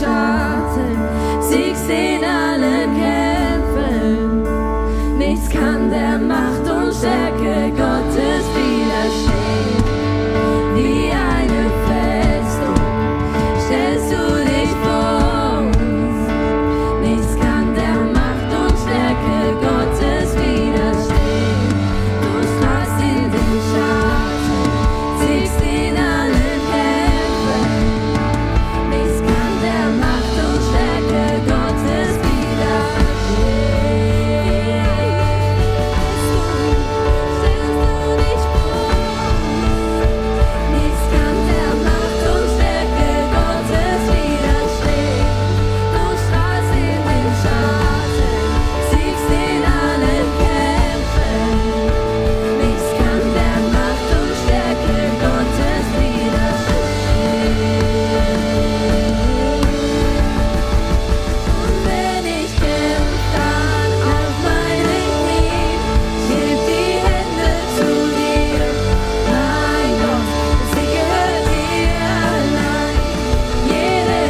Schatten, siegst in allen Kämpfen. Nichts kann der Macht und Stärke Gottes widerstehen. Wie eine Festung stellst du dich vor uns. Nichts kann der Macht und Stärke Gottes widerstehen. Du strahlst in den Schatten, siegst in allen Kämpfen. Nichts kann der Macht und Stärke Gottes widerstehen. Stellst du dich vor uns. Nichts kann der Macht und Stärke Gottes widerstehen. Du strahlst in den Schatten, siegst in allen Kämpfen. Nichts kann der Macht und Stärke Gottes widerstehen. Und wenn ich kämpf, dann auf meinen Knien, ich heb die Hände zu dir. Mein Gott, sie gehört dir allein. Jede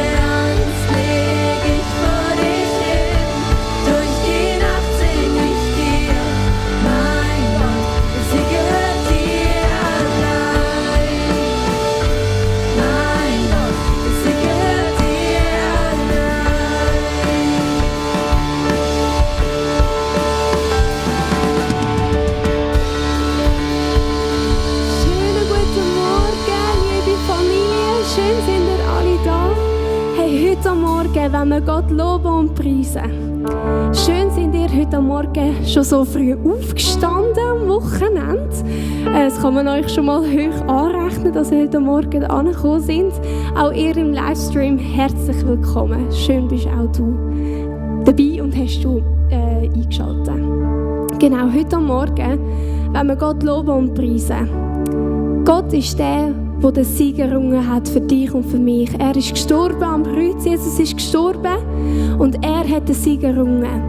Angst leg ich vor dich hin. Durch die Nacht sing ich dir. Mein Gott, sie gehört dir allein. Mein Gott, sie gehört dir allein. Schönen guten Morgen, liebe Familie. Schön sind ihr alle da. Hey, heute Morgen wollen wir Gott loben und preisen. Schön sind ihr heute Morgen schon so früh aufgestanden am Wochenende. Das kann man euch schon mal hoch anrechnen, dass ihr heute Morgen angekommen sind. Auch ihr im Livestream herzlich willkommen. Schön bist auch du dabei und hast du eingeschaltet. Genau, heute Morgen wollen wir Gott loben und preisen. Gott ist der den Sieg errungen hat für dich und für mich. Er ist gestorben am Kreuz, Jesus ist gestorben und er hat den Sieg errungen.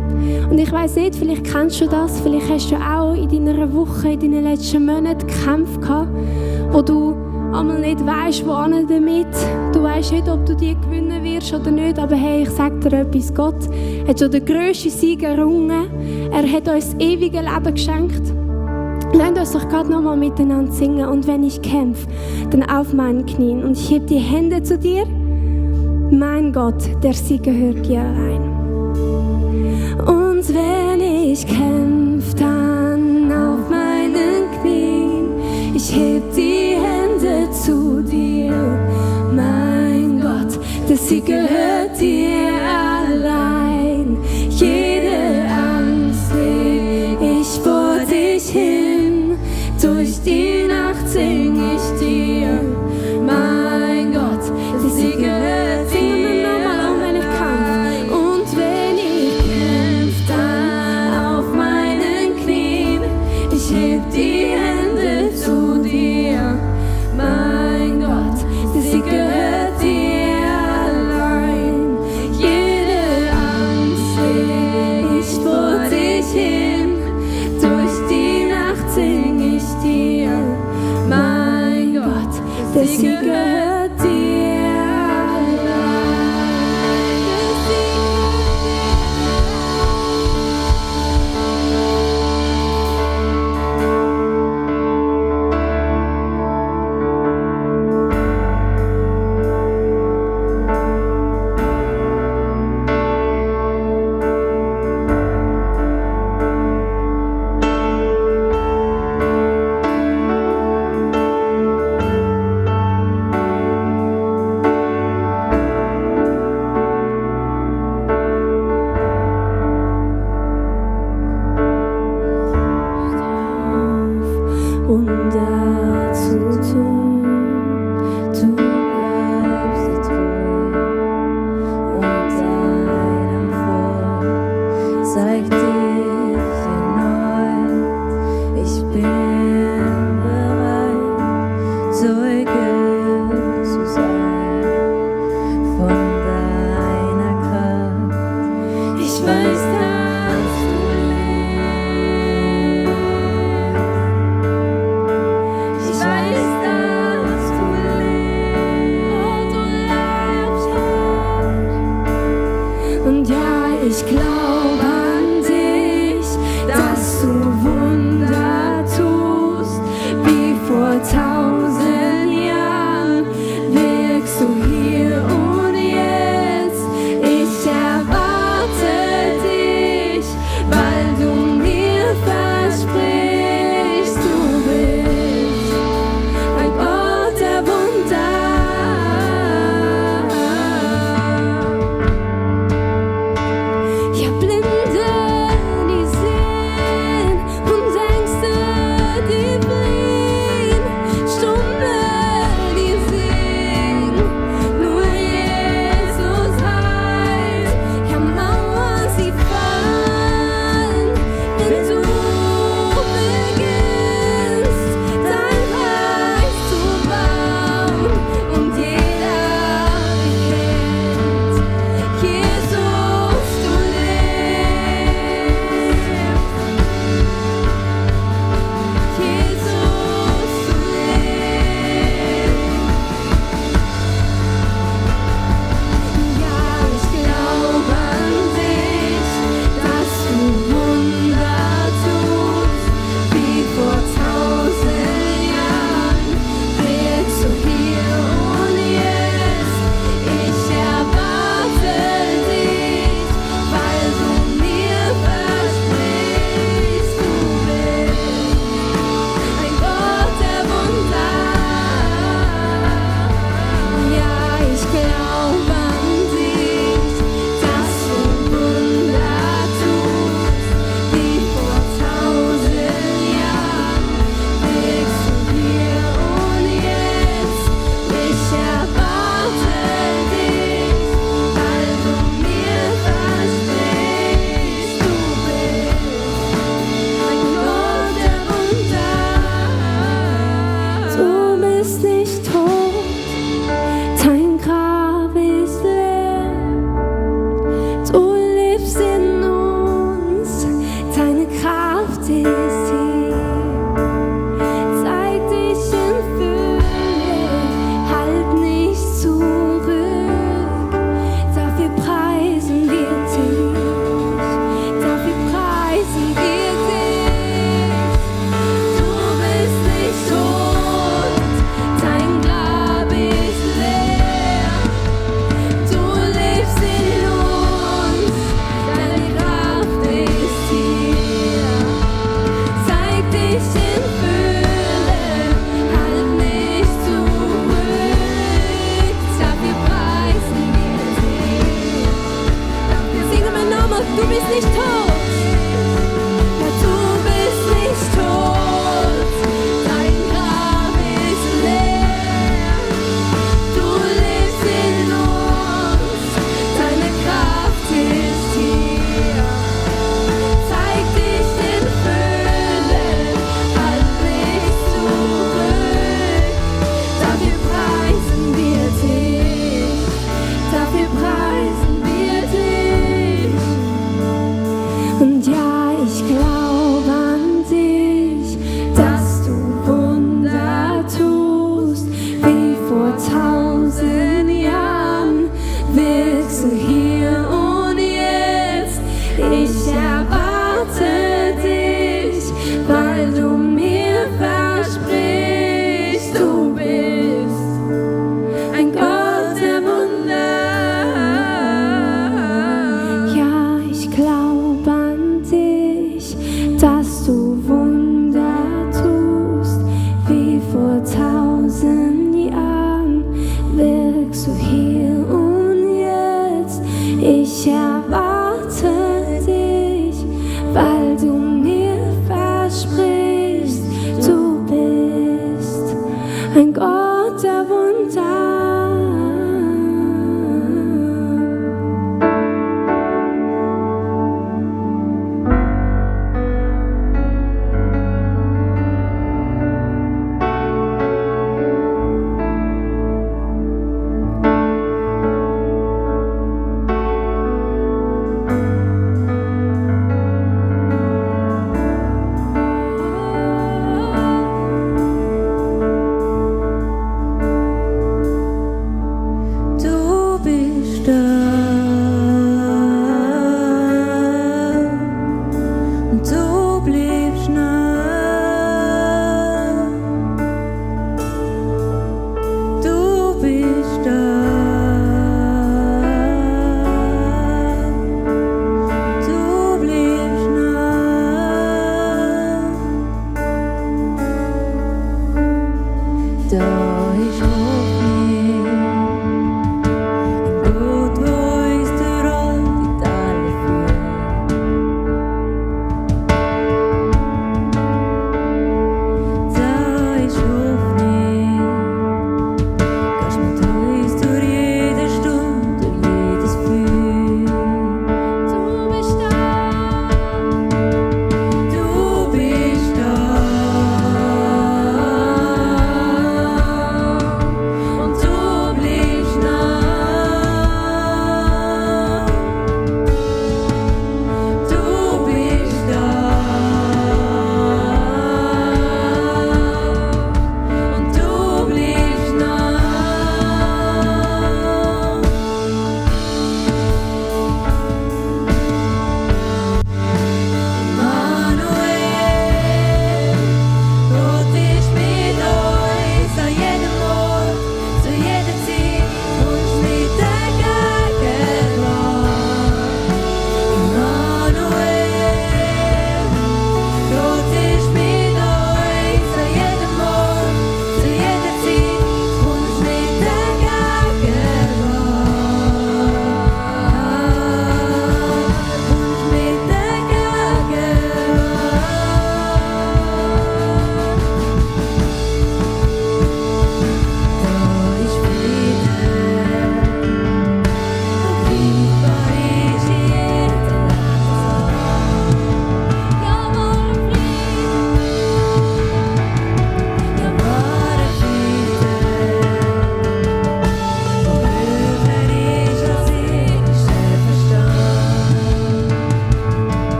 Und ich weiss nicht, vielleicht kennst du das, vielleicht hast du auch in deiner Woche, in deinen letzten Monaten Kämpfe gehabt, wo du einmal nicht weisst, wohin damit. Du weisst nicht, ob du die gewinnen wirst oder nicht, aber hey, ich sage dir etwas, Gott hat schon den grössten Sieg errungen. Er hat uns das ewige Leben geschenkt. Lasst uns doch gerade nochmal miteinander singen. Und wenn ich kämpfe, dann auf meinen Knien. Und ich heb die Hände zu dir. Mein Gott, der Sieg gehört dir allein. Und wenn ich kämpfe, dann auf meinen Knien. Ich heb die Hände zu dir. Mein Gott, der Sieg gehört dir allein. Jede Angst leg ich vor dich hin. Durch die Nacht sing ich dir, mein Gott, der Sieg gehört dir allein. Und wenn ich kämpf, dann auf meinen Knien, ich heb die Hände zu dir, mein Gott, der Sieg gehört dir allein. Ich erwarte dich, weil du mir versprichst, du bist ein Gott der Wunder.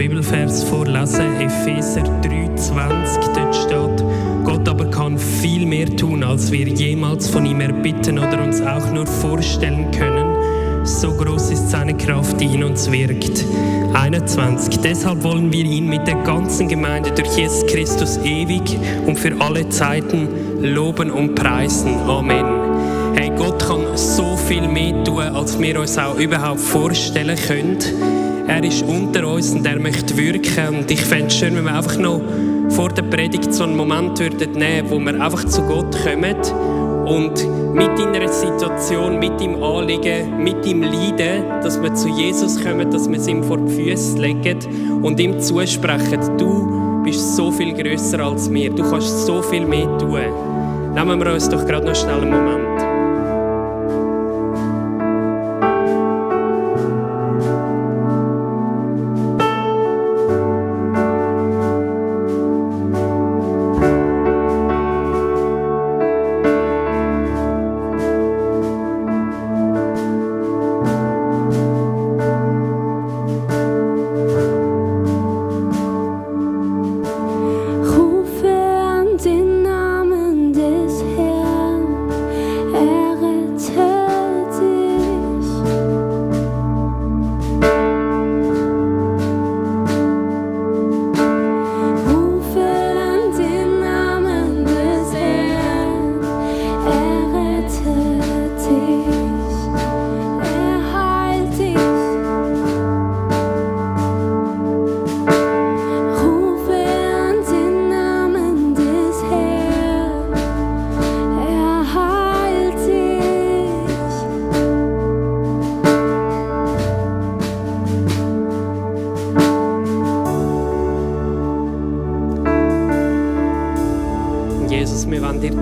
Bibelvers vorlesen, Epheser 3,20. Dort steht: Gott aber kann viel mehr tun, als wir jemals von ihm erbitten oder uns auch nur vorstellen können. So groß ist seine Kraft, die in uns wirkt. 21. Deshalb wollen wir ihn mit der ganzen Gemeinde durch Jesus Christus ewig und für alle Zeiten loben und preisen. Amen. Hey, Gott kann so viel mehr tun, als wir uns auch überhaupt vorstellen können. Er ist unter uns und er möchte wirken. Und ich fände es schön, wenn wir einfach noch vor der Predigt so einen Moment würden nehmen, wo wir einfach zu Gott kommen und mit deiner Situation, mit deinem Anliegen, mit deinem Leiden, dass wir zu Jesus kommen, dass wir es ihm vor die Füße legen und ihm zusprechen: Du bist so viel grösser als wir, du kannst so viel mehr tun. Nehmen wir uns doch gerade noch schnell einen Moment.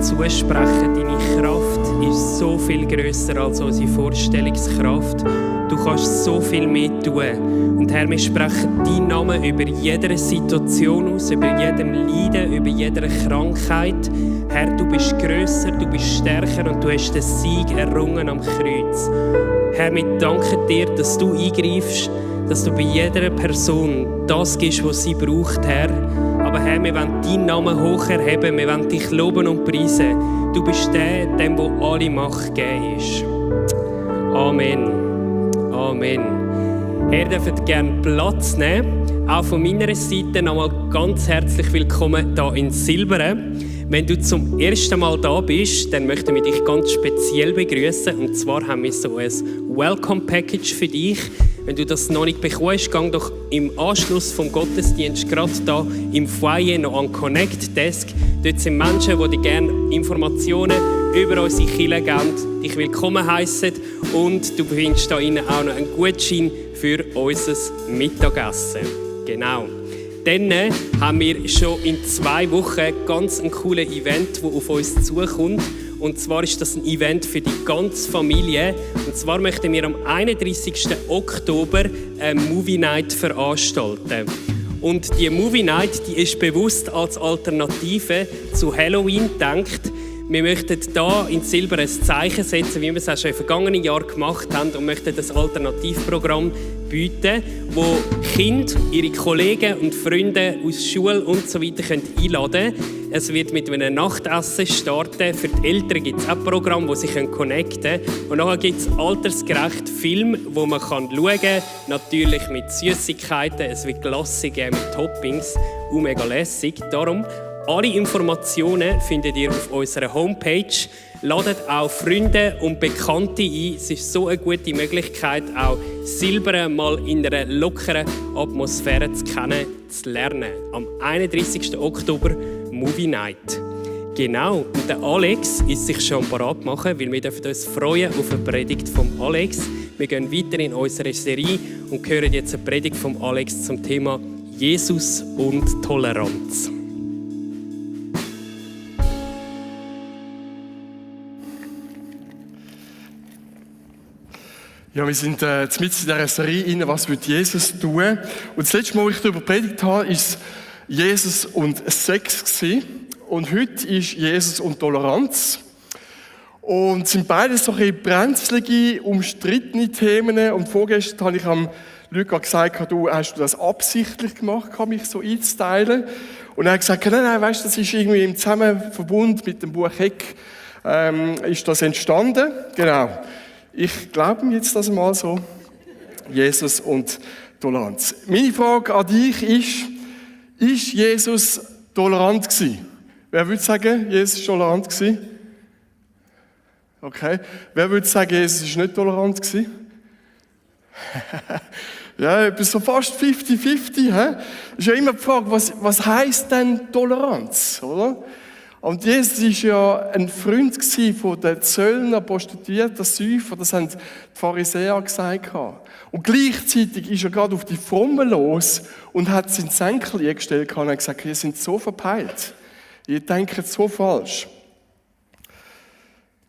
Zusprechen, deine Kraft ist so viel grösser als unsere Vorstellungskraft. Du kannst so viel mehr tun. Und Herr, wir sprechen deinen Namen über jede Situation aus, über jedem Leiden, über jede Krankheit. Herr, du bist grösser, du bist stärker und du hast den Sieg errungen am Kreuz. Herr, wir danken dir, dass du eingreifst, dass du bei jeder Person das gibst, was sie braucht, Herr. Aber Herr, wir wollen deinen Namen hoch erheben, wir wollen dich loben und preisen. Du bist der, dem wo alle Macht gegeben ist. Amen. Amen. Ihr dürft gerne Platz nehmen. Auch von meiner Seite nochmal ganz herzlich willkommen hier in Silberen. Wenn du zum ersten Mal da bist, dann möchten wir dich ganz speziell begrüßen. Und zwar haben wir so ein Welcome Package für dich. Wenn du das noch nicht bekommen hast, geh doch im Anschluss vom Gottesdienst gerade hier im Foyer noch an Connect Desk. Dort sind Menschen, die dir gerne Informationen über unsere Kirche geben, dich willkommen heissen. Und du findest hier innen auch noch einen Gutschein für unser Mittagessen. Genau. Dann haben wir schon in 2 Wochen ganz ein cooles Event, das auf uns zukommt. Und zwar ist das ein Event für die ganze Familie. Und zwar möchten wir am 31. Oktober eine Movie Night veranstalten. Und die Movie Night, die ist bewusst als Alternative zu Halloween gedacht. Wir möchten hier in Silber ein Zeichen setzen, wie wir es auch schon im vergangenen Jahr gemacht haben, und möchten ein Alternativprogramm bieten, wo Kinder, ihre Kollegen und Freunde aus Schule und so weiter einladen können. Es wird mit einem Nachtessen starten. Für die Eltern gibt es auch ein Programm, wo sie connecten können. Und nachher gibt es altersgerecht Filme, die man schauen kann. Natürlich mit Süßigkeiten, es wird Glasse geben mit Toppings. Mega lässig. Darum, alle Informationen findet ihr auf unserer Homepage. Ladet auch Freunde und Bekannte ein. Es ist so eine gute Möglichkeit, auch Silberen mal in einer lockeren Atmosphäre zu lernen. Am 31. Oktober Movie Night. Genau, und der Alex ist sich schon parat machen, weil wir dürfen uns freuen auf eine Predigt von Alex. Wir gehen weiter in unserer Serie und hören jetzt eine Predigt von Alex zum Thema Jesus und Toleranz. Ja, wir sind mitten in dieser Serie rein, was wird Jesus tun? Und das letzte Mal, als ich darüber predigt habe, war es Jesus und Sex gewesen. Und heute ist Jesus und Toleranz. Und es sind beides so ein bisschen brenzlige, umstrittene Themen. Und vorgestern habe ich am Luca gesagt, du, hast du das absichtlich gemacht, mich so einzuteilen? Und er hat gesagt, nein, weißt du, das ist irgendwie im Zusammenverbund mit dem Buch Heck, ist das entstanden. Genau. Ich glaube mir jetzt das mal so. Jesus und Toleranz. Meine Frage an dich ist Jesus tolerant gewesen? Wer würde sagen, Jesus war tolerant gewesen? Okay. Wer würde sagen, Jesus ist nicht tolerant gewesen? Ja, etwas so fast 50-50, hä? Ist ja immer die Frage, was heisst denn Toleranz, oder? Und Jesus war ja ein Freund von den Zöllnern, Prostituierten, Säufer, das haben die Pharisäer gesagt. Und gleichzeitig ist er gerade auf die Frommen los und hat seinen Senkel eingestellt und hat gesagt, ihr seid so verpeilt. Ihr denkt so falsch.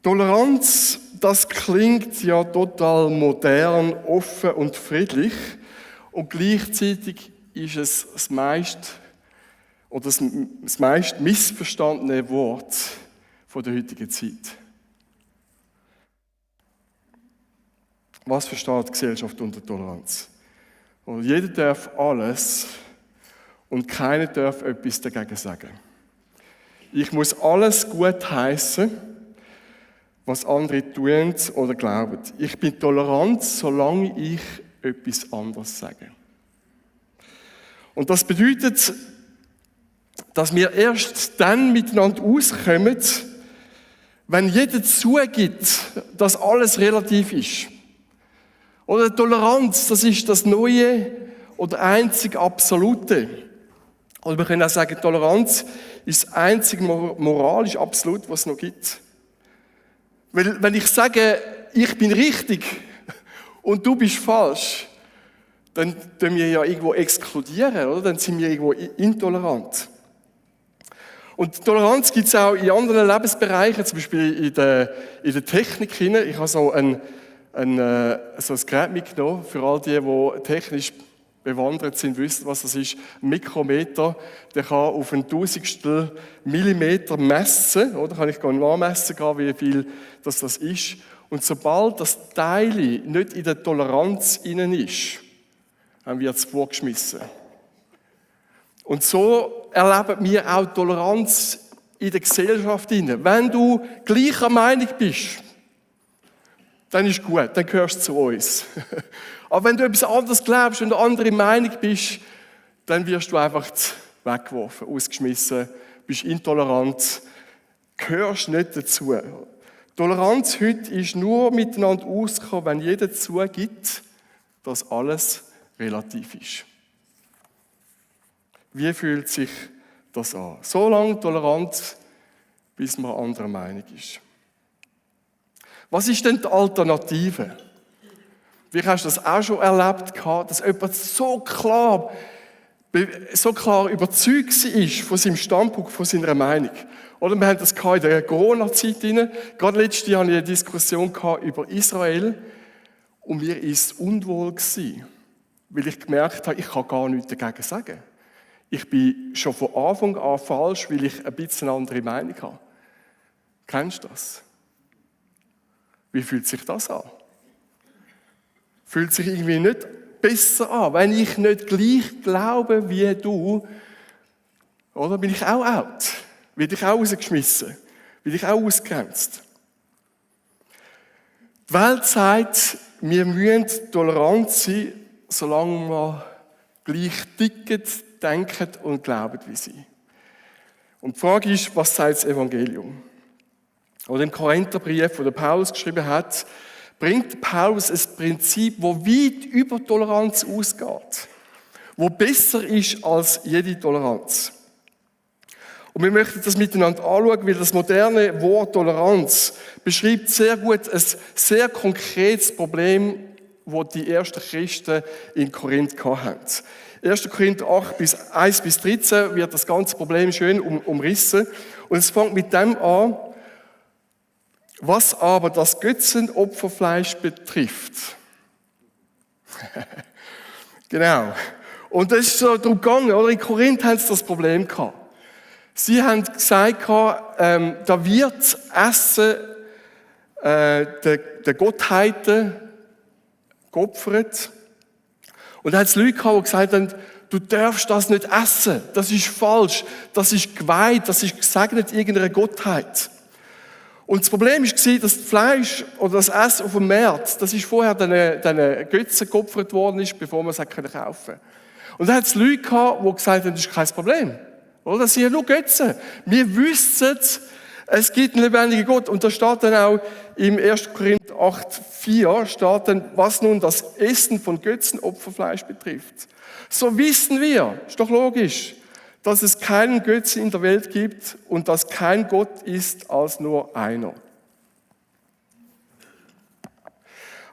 Toleranz, das klingt ja total modern, offen und friedlich. Und gleichzeitig ist es das meist missverstandene Wort der heutigen Zeit. Was versteht die Gesellschaft unter Toleranz? Und jeder darf alles und keiner darf etwas dagegen sagen. Ich muss alles gut heißen, was andere tun oder glauben. Ich bin tolerant, solange ich etwas anderes sage. Und das bedeutet, dass wir erst dann miteinander auskommen, wenn jeder zugibt, dass alles relativ ist. Oder Toleranz, das ist das Neue oder einzig Absolute. Oder wir können auch sagen, Toleranz ist das einzige moralisch Absolut, was es noch gibt. Weil, wenn ich sage, ich bin richtig und du bist falsch, dann tun wir ja irgendwo exkludieren, oder? Dann sind wir irgendwo intolerant. Und Toleranz gibt es auch in anderen Lebensbereichen, zum Beispiel in der Technik. Ich habe so ein Gerät mitgenommen, für all die technisch bewandert sind, wissen, was das ist. Ein Mikrometer, der kann auf ein Tausendstel Millimeter messen, oder? Kann ich gar nicht nachmessen, wie viel das ist. Und sobald das Teil nicht in der Toleranz innen ist, dann wird es vorgeschmissen. Und so erleben wir auch Toleranz in der Gesellschaft innen. Wenn du gleicher Meinung bist, dann ist gut, dann gehörst du zu uns. Aber wenn du etwas anderes glaubst und eine andere Meinung bist, dann wirst du einfach weggeworfen, ausgeschmissen, bist intolerant, gehörst nicht dazu. Toleranz heute ist nur miteinander ausgekommen, wenn jeder zugibt, dass alles relativ ist. Wie fühlt sich das an? So lange tolerant, bis man anderer Meinung ist. Was ist denn die Alternative? Wie hast du das auch schon erlebt, dass jemand so klar überzeugt ist von seinem Standpunkt, von seiner Meinung? Oder wir haben das in der Corona-Zeit. Gerade letztes Jahr hatte ich eine Diskussion über Israel und mir war es unwohl gewesen, weil ich gemerkt habe, ich kann gar nichts dagegen sagen. Ich bin schon von Anfang an falsch, weil ich ein bisschen eine andere Meinung habe. Kennst du das? Wie fühlt sich das an? Fühlt sich irgendwie nicht besser an, wenn ich nicht gleich glaube wie du, oder bin ich auch out? Werde ich auch rausgeschmissen? Werde ich auch ausgegrenzt? Die Welt sagt, wir müssen tolerant sein, solange wir gleich ticken, denken und glauben wie sie. Und die Frage ist, was sagt das Evangelium? Oder im Korintherbrief, wo der Paulus geschrieben hat, bringt Paulus ein Prinzip, das weit über Toleranz ausgeht, wo besser ist als jede Toleranz. Und wir möchten das miteinander anschauen, weil das moderne Wort Toleranz beschreibt sehr gut ein sehr konkretes Problem, das die ersten Christen in Korinth hatten. 1. Korinther 8, 1-13 wird das ganze Problem schön umrissen. Und es fängt mit dem an, was aber das Götzenopferfleisch betrifft. Genau. Und das ist so darum gegangen, oder? In Korinth haben sie das Problem gehabt. Sie haben gesagt, da wird Essen der Gottheiten geopfert. Und da hat es Leute gehabt, die gesagt haben, du darfst das nicht essen, das ist falsch, das ist geweiht, das ist gesegnet irgendeiner Gottheit. Und das Problem war, dass das Fleisch oder das Essen auf dem Markt, das ist vorher den Götzen geopfert worden ist, bevor man es kaufen konnte. Und da hat es Leute gehabt, die gesagt haben, das ist kein Problem. Oder? Das sind ja nur Götzen. Wir wissen, es gibt einen lebendigen Gott. Und da steht dann auch im 1. Korinther 8,4 steht dann, was nun das Essen von Götzenopferfleisch betrifft. So wissen wir, ist doch logisch, dass es keinen Götzen in der Welt gibt und dass kein Gott ist als nur einer.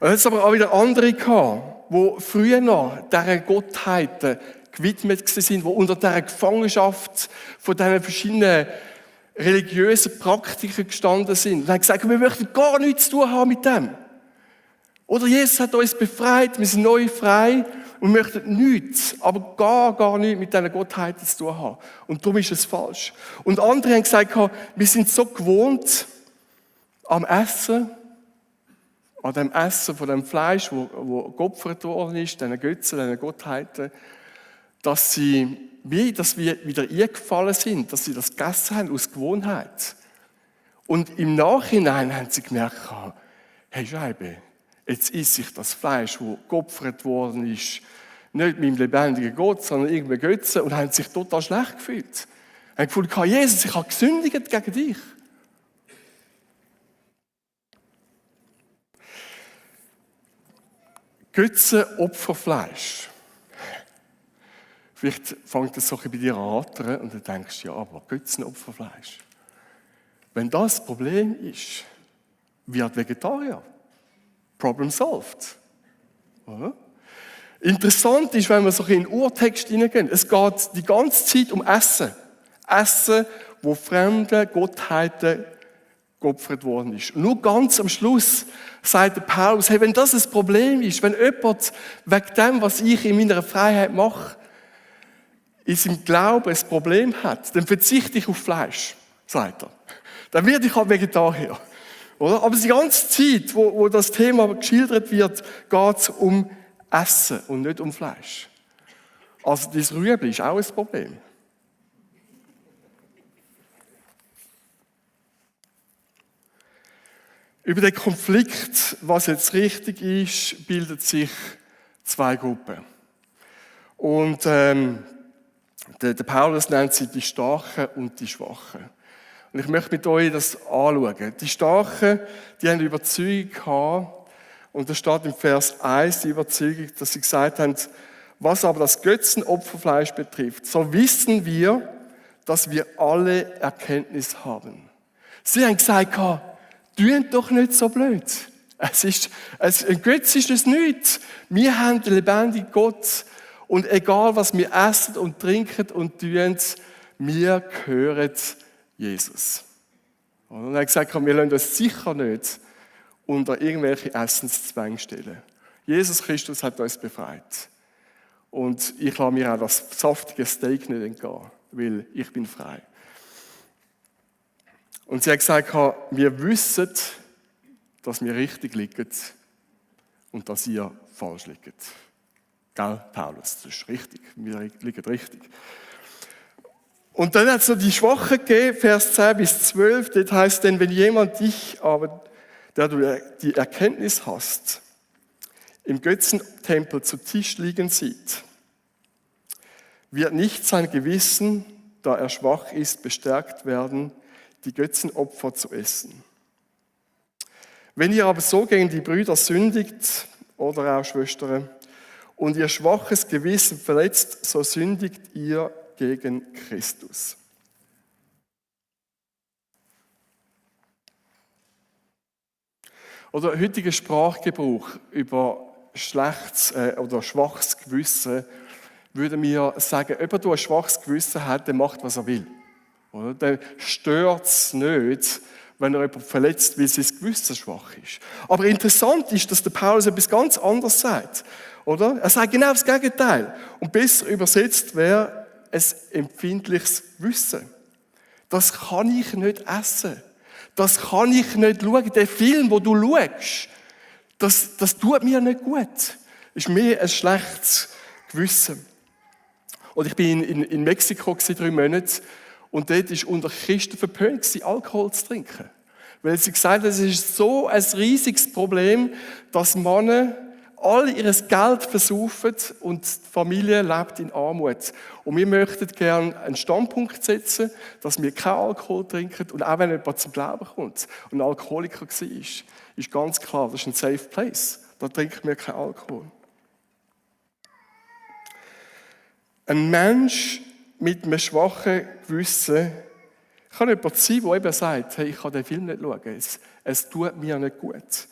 Und jetzt aber auch wieder andere gehabt, die früher noch dieser Gottheiten gewidmet sind, die unter dieser Gefangenschaft von diesen verschiedenen religiösen Praktiken gestanden sind. Und haben gesagt, wir möchten gar nichts zu tun haben mit dem. Oder Jesus hat uns befreit, wir sind neu frei und möchten nichts, aber gar nichts mit diesen Gottheiten zu tun haben. Und darum ist es falsch. Und andere haben gesagt, wir sind so gewohnt am Essen, an dem Essen von dem Fleisch, wo geopfert worden ist, diesen Götzen, diesen Gottheiten, dass wir wieder eingefallen sind, dass sie das gegessen haben aus Gewohnheit. Und im Nachhinein haben sie gemerkt, hey Scheibe, jetzt esse ich das Fleisch, das geopfert worden ist, nicht mit dem lebendigen Gott, sondern irgendeinem Götzen und haben sich total schlecht gefühlt. Haben gefühlt, Jesus, ich habe gesündigt gegen dich. Götzenopferfleisch. Vielleicht fängt es so ein bei dir an rattern und du denkst, ja, aber Götzenopferfleisch. Wenn das das Problem ist, wird Vegetarier. Problem solved. Oder? Interessant ist, wenn wir so in den Urtext hineingehen, es geht die ganze Zeit um Essen. Essen, wo fremde Gottheiten geopfert worden ist. Und nur ganz am Schluss sagt der Paulus, hey, wenn das ein Problem ist, wenn jemand wegen dem, was ich in meiner Freiheit mache, in seinem Glauben ein Problem hat, dann verzichte ich auf Fleisch, sagt er. Dann werde ich halt Vegetarier. Oder? Aber die ganze Zeit, wo das Thema geschildert wird, geht es um Essen und nicht um Fleisch. Also das Rüebli ist auch ein Problem. Über den Konflikt, was jetzt richtig ist, bildet sich zwei Gruppen. Und der Paulus nennt sie die Starken und die Schwachen. Und ich möchte mit euch das anschauen. Die Starken, die haben Überzeugung gehabt, und da steht im Vers 1 die Überzeugung, dass sie gesagt haben, was aber das Götzenopferfleisch betrifft, so wissen wir, dass wir alle Erkenntnis haben. Sie haben gesagt, tun doch nicht so blöd. Ein Götz ist es nicht. Wir haben den lebendigen Gott und egal was wir essen und trinken und tun, wir gehören Jesus. Und er hat gesagt, wir lassen uns sicher nicht unter irgendwelche Essenszwänge stellen. Jesus Christus hat uns befreit. Und ich lasse mir auch das saftige Steak nicht entgehen, weil ich bin frei. Und sie hat gesagt, wir wissen, dass wir richtig liegen und dass ihr falsch liegt. Gell, Paulus, das ist richtig, wir liegen richtig. Und dann hat es noch die Schwachen gegeben, Vers 10 bis 12, dort heißt denn, wenn jemand dich aber, der du die Erkenntnis hast, im Götzentempel zu Tisch liegen sieht, wird nicht sein Gewissen, da er schwach ist, bestärkt werden, die Götzenopfer zu essen. Wenn ihr aber so gegen die Brüder sündigt, oder auch Schwestern, und ihr schwaches Gewissen verletzt, so sündigt ihr gegen Christus. Oder heutiger Sprachgebrauch über schlechtes oder schwaches Gewissen würde mir sagen, jemand, der ein schwaches Gewissen hat, der macht, was er will. Oder? Der stört es nicht, wenn er jemanden verletzt, weil sein Gewissen schwach ist. Aber interessant ist, dass der Paulus etwas ganz anderes sagt. Oder? Er sagt genau das Gegenteil. Und besser übersetzt wäre ein empfindliches Gewissen. Das kann ich nicht essen. das kann ich nicht schauen. Der Film, den du schaust, das tut mir nicht gut. Das ist mehr ein schlechtes Gewissen. Und ich bin in Mexiko 3 Monate und dort war unter Christen verpönt, Alkohol zu trinken. Weil sie gesagt haben, es ist so ein riesiges Problem, dass Männer all ihr Geld versaufen und die Familie lebt in Armut. Und wir möchten gerne einen Standpunkt setzen, dass wir keinen Alkohol trinken. Und auch wenn jemand zum Glauben kommt und ein Alkoholiker war, ist ganz klar, das ist ein safe place. Da trinken wir keinen Alkohol. Ein Mensch mit einem schwachen Gewissen kann jemand sein, der eben sagt, hey, ich kann den Film nicht schauen, es tut mir nicht gut.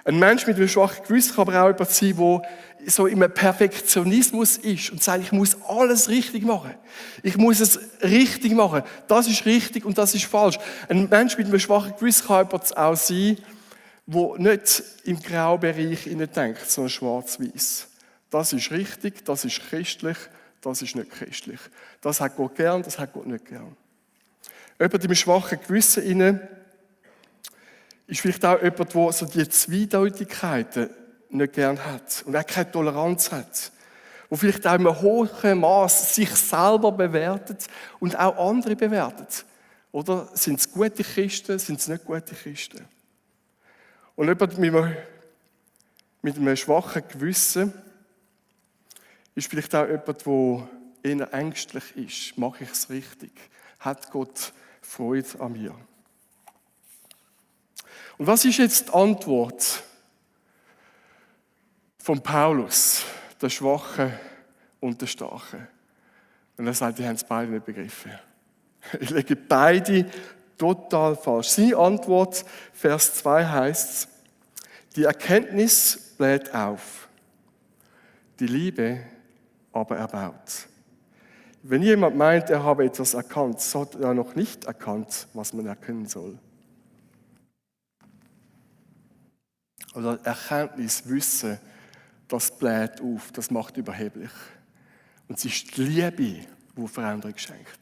Ein Mensch mit einem schwachen Gewissen kann aber auch jemand sein, der so im Perfektionismus ist und sagt, ich muss alles richtig machen. Ich muss es richtig machen. Das ist richtig und das ist falsch. Ein Mensch mit einem schwachen Gewissen kann jemand auch sein, der nicht im Graubereich denkt, sondern schwarz-weiß. Das ist richtig, das ist christlich, das ist nicht christlich. Das hat Gott gern, das hat Gott nicht gern. Jemand im schwachen Gewissen ist vielleicht auch jemand, der so die Zweideutigkeiten nicht gern hat und auch keine Toleranz hat. Der vielleicht auch in einem hohen Maß sich selber bewertet und auch andere bewertet. Oder sind es gute Christen, sind es nicht gute Christen? Und jemand mit einem schwachen Gewissen ist vielleicht auch jemand, der eher ängstlich ist. Mache ich es richtig? Hat Gott Freude an mir? Und was ist jetzt die Antwort von Paulus, der Schwache und der Starke? Und er sagt, die haben es beide nicht begriffen. Ich lege beide total falsch. Seine Antwort, Vers 2 heißt: Die Erkenntnis bläht auf, die Liebe aber erbaut. Wenn jemand meint, er habe etwas erkannt, so hat er noch nicht erkannt, was man erkennen soll. Oder Erkenntnis, Wissen, das bläht auf, das macht überheblich. Und es ist die Liebe, die Veränderung schenkt.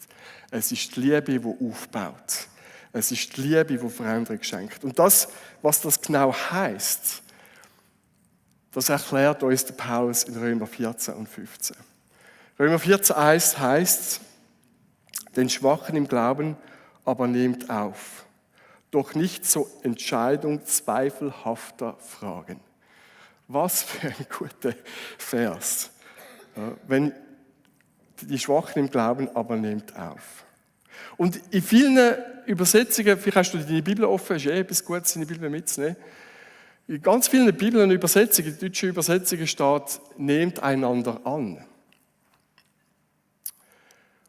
Es ist die Liebe, die aufbaut. Es ist die Liebe, die Veränderung schenkt. Und das, was das genau heisst, das erklärt uns der Paulus in Römer 14 und 15. Römer 14,1 heißt: Den Schwachen im Glauben aber nehmt auf, doch nicht zur Entscheidung zweifelhafter Fragen. Was für ein guter Vers. Wenn die Schwachen im Glauben aber nehmt auf. Und in vielen Übersetzungen, vielleicht hast du deine Bibel offen, ist etwas Gutes, deine Bibel mitzunehmen. In ganz vielen Bibeln und Übersetzungen, in deutschen Übersetzungen steht, nehmt einander an.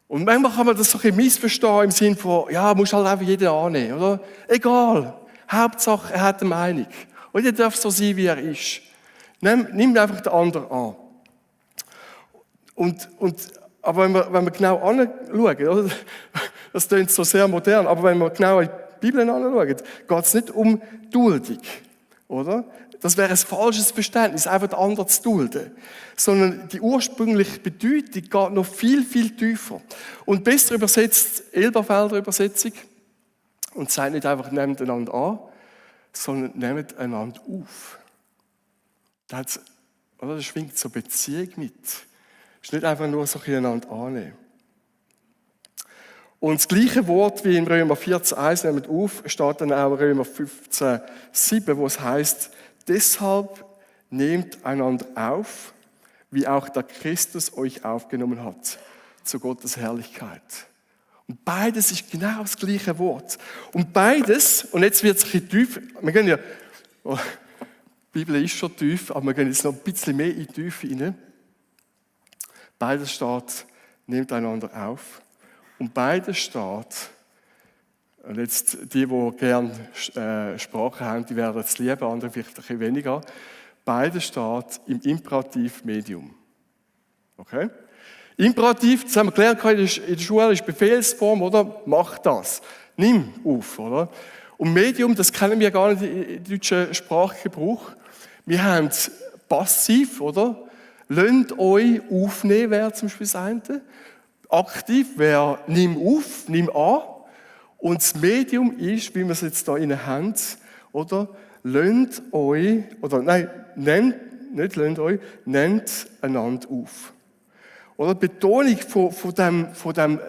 Und manchmal kann man das so ein bisschen missverstehen im Sinne von, ja, musst halt einfach jeden annehmen, oder? Egal. Hauptsache, er hat eine Meinung. Und jeder darf so sein, wie er ist. Nimm einfach den anderen an. Aber wenn wir genau anschauen, oder? Das klingt so sehr modern, aber wenn wir genau in die Bibel anschauen, geht es nicht um Duldung, oder? Das wäre ein falsches Verständnis, einfach den anderen zu dulden. Sondern die ursprüngliche Bedeutung geht noch viel, viel tiefer. Und besser übersetzt Elberfelder Übersetzung und sagt nicht einfach, nehmt einander an, sondern nehmt einander auf. Das schwingt so Beziehung mit. Es ist nicht einfach nur so einander annehmen. Und das gleiche Wort wie in Römer 14,1 nehmt auf, steht dann auch in Römer 15,7, wo es heißt: Deshalb nehmt einander auf, wie auch der Christus euch aufgenommen hat, zu Gottes Herrlichkeit. Und beides ist genau das gleiche Wort. Und beides, und jetzt wird es ein bisschen tief, wir gehen ja, die Bibel ist schon tief, aber wir gehen jetzt noch ein bisschen mehr in die Tiefe hinein. Beides steht, nehmt einander auf. Und beides steht, und jetzt die gerne Sprache haben, die werden es lieben, andere vielleicht ein bisschen weniger. Beides steht im Imperativ-Medium. Okay? Imperativ, das haben wir gelernt in der Schule, ist Befehlsform, oder? Mach das. Nimm auf, oder? Und Medium, das kennen wir gar nicht im deutschen Sprachgebrauch. Wir haben passiv, oder? Lasst euch aufnehmen, wäre zum Beispiel das eine. Aktiv wäre nimm auf, nimm an. Und das Medium ist, wie wir es jetzt hier in der Hand oder? Nennt einander auf. Oder die Betonung von dem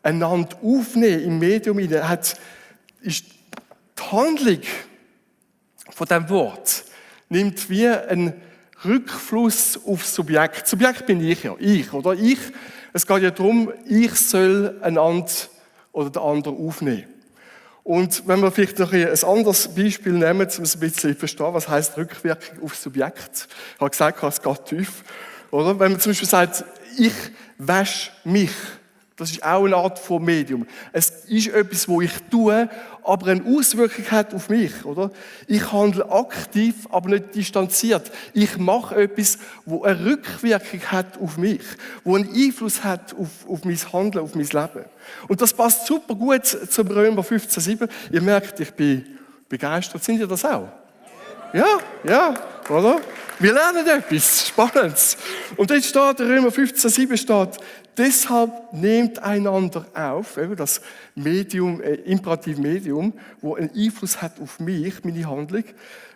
einander aufnehmen im Medium ist die Handlung von dem Wort nimmt wie einen Rückfluss aufs Subjekt. Das Subjekt bin ich ja, oder? Es geht ja darum, ich soll einander oder den anderen aufnehmen. Und wenn wir vielleicht noch ein anderes Beispiel nehmen, um es ein bisschen zu verstehen, was heisst Rückwirkung aufs Subjekt? Ich habe gesagt, es geht tief. Oder? Wenn man zum Beispiel sagt, ich wasche mich, das ist auch eine Art von Medium. Es ist etwas, wo ich tue, aber eine Auswirkung hat auf mich, oder? Ich handle aktiv, aber nicht distanziert. Ich mache etwas, wo eine Rückwirkung hat auf mich, wo einen Einfluss hat auf mein Handeln, auf mein Leben. Und das passt super gut zum Römer 15,7. Ihr merkt, ich bin begeistert. Sind ihr das auch? Ja, oder? Wir lernen etwas Spannendes. Und jetzt steht, in Römer 15,7 steht, deshalb nehmt einander auf, eben das Medium, imperativ Medium, wo einen Einfluss hat auf mich, meine Handlung,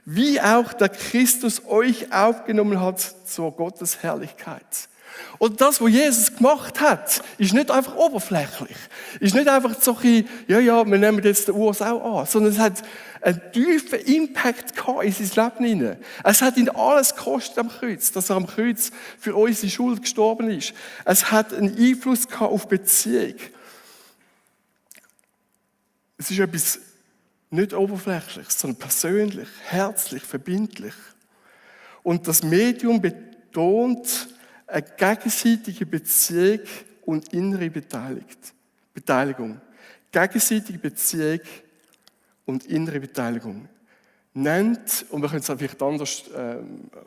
wie auch der Christus euch aufgenommen hat zur Gottes Herrlichkeit. Und das, was Jesus gemacht hat, ist nicht einfach oberflächlich. Ist nicht einfach so ein, wir nehmen jetzt den Urs auch an, sondern es hat einen tiefen Impact gehabt in sein Leben hinein. Es hat ihn alles gekostet am Kreuz, dass er am Kreuz für unsere Schuld gestorben ist. Es hat einen Einfluss gehabt auf Beziehung. Es ist etwas nicht Oberflächliches, sondern persönlich, herzlich, verbindlich. Und das Medium betont eine gegenseitige Beziehung und innere Beteiligung. Gegenseitige Beziehung und innere Beteiligung. Nennt, und wir können es auch vielleicht anders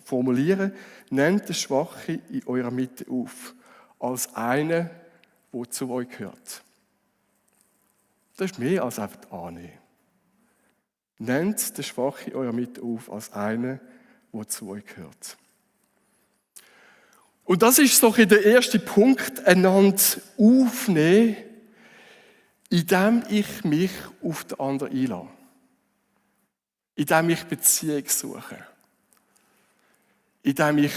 formulieren, nennt den Schwachen in eurer Mitte auf, als einen, der zu euch gehört. Das ist mehr als einfach annehmen. Nennt den Schwachen in eurer Mitte auf, als einen, der zu euch gehört. Und das ist so der erste Punkt, einander aufnehmen, indem ich mich auf den anderen einlasse. Indem ich Beziehung suche. Indem ich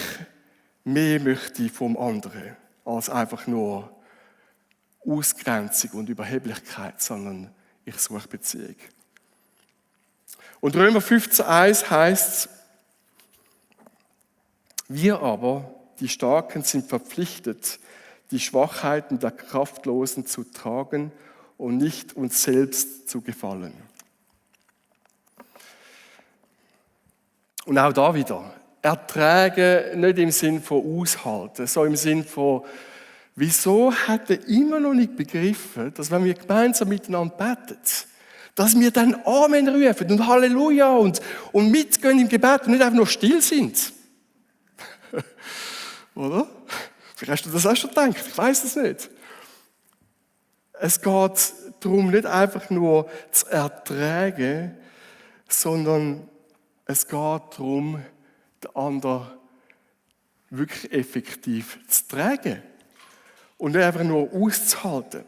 mehr möchte vom anderen, als einfach nur Ausgrenzung und Überheblichkeit, sondern ich suche Beziehung. Und Römer 15,1 heisst, wir aber, die Starken, sind verpflichtet, die Schwachheiten der Kraftlosen zu tragen und nicht uns selbst zu gefallen. Und auch da wieder, ertragen nicht im Sinn von aushalten, sondern im Sinn von, wieso hat er immer noch nicht begriffen, dass wenn wir gemeinsam miteinander beten, dass wir dann Amen rufen und Halleluja und mitgehen im Gebet und nicht einfach nur still sind. Oder? Vielleicht hast du das auch schon gedacht, ich weiß es nicht. Es geht darum, nicht einfach nur zu ertragen, sondern es geht darum, den anderen wirklich effektiv zu tragen und nicht einfach nur auszuhalten.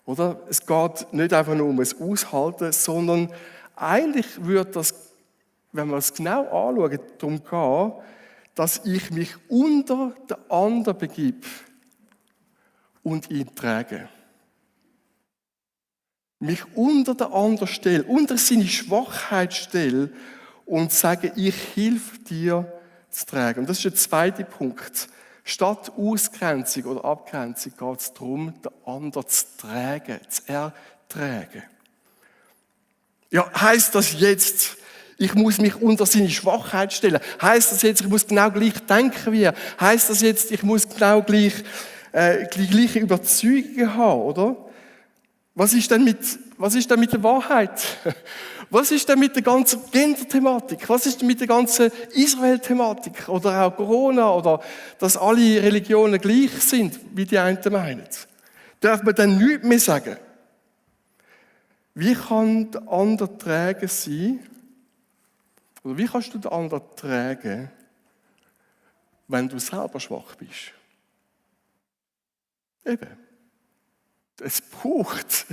Oder? Es geht nicht einfach nur um das Aushalten, sondern eigentlich würde das, wenn wir es genau anschauen, darum gehen, dass ich mich unter den anderen begib und ihn trage. Mich unter den anderen stelle, unter seine Schwachheit stelle und sage, ich helfe dir zu tragen. Und das ist der zweite Punkt. Statt Ausgrenzung oder Abgrenzung geht es darum, den anderen zu tragen, zu ertragen. Ja, heisst das jetzt, ich muss mich unter seine Schwachheit stellen? Heisst das jetzt, ich muss genau gleich denken wie er? Heisst das jetzt, ich muss genau die gleiche Überzeugungen haben, oder? Was ist denn mit der Wahrheit? Was ist denn mit der ganzen Gender-Thematik? Was ist denn mit der ganzen Israel-Thematik? Oder auch Corona? Oder dass alle Religionen gleich sind, wie die einen meinen? Darf man dann nichts mehr sagen? Wie kann der andere träge sein? Oder wie kannst du den anderen tragen, wenn du selber schwach bist? Eben. Es braucht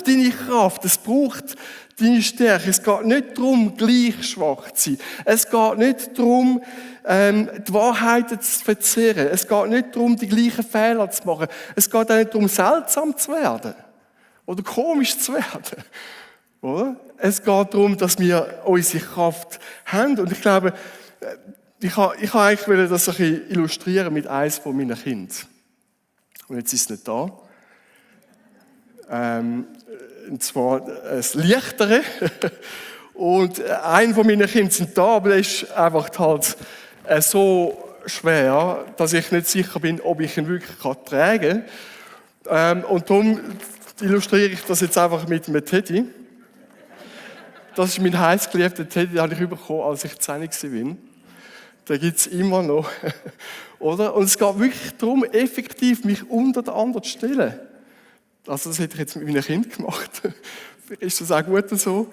deine Kraft, es braucht deine Stärke. Es geht nicht darum, gleich schwach zu sein. Es geht nicht darum, die Wahrheiten zu verzehren. Es geht nicht darum, die gleichen Fehler zu machen. Es geht auch nicht darum, seltsam zu werden oder komisch zu werden. Oder? Es geht darum, dass wir unsere Kraft haben. Und ich glaube, ich eigentlich wollte das ein bisschen illustrieren mit eines von meinen Kindern. Und jetzt ist es nicht da. Und zwar das Leichtere. Und ein von meinen Kindern sind da, aber der ist einfach halt so schwer, dass ich nicht sicher bin, ob ich ihn wirklich tragen kann. Und darum illustriere ich das jetzt einfach mit einem Teddy. Das ist mein heißgeliebter Teddy, den habe ich bekommen, als ich 10 war. Den gibt es immer noch. Oder? Und es geht wirklich darum, effektiv mich unter den anderen zu stellen. Also das hätte ich jetzt mit meinen Kindern gemacht. Vielleicht ist das auch gut so.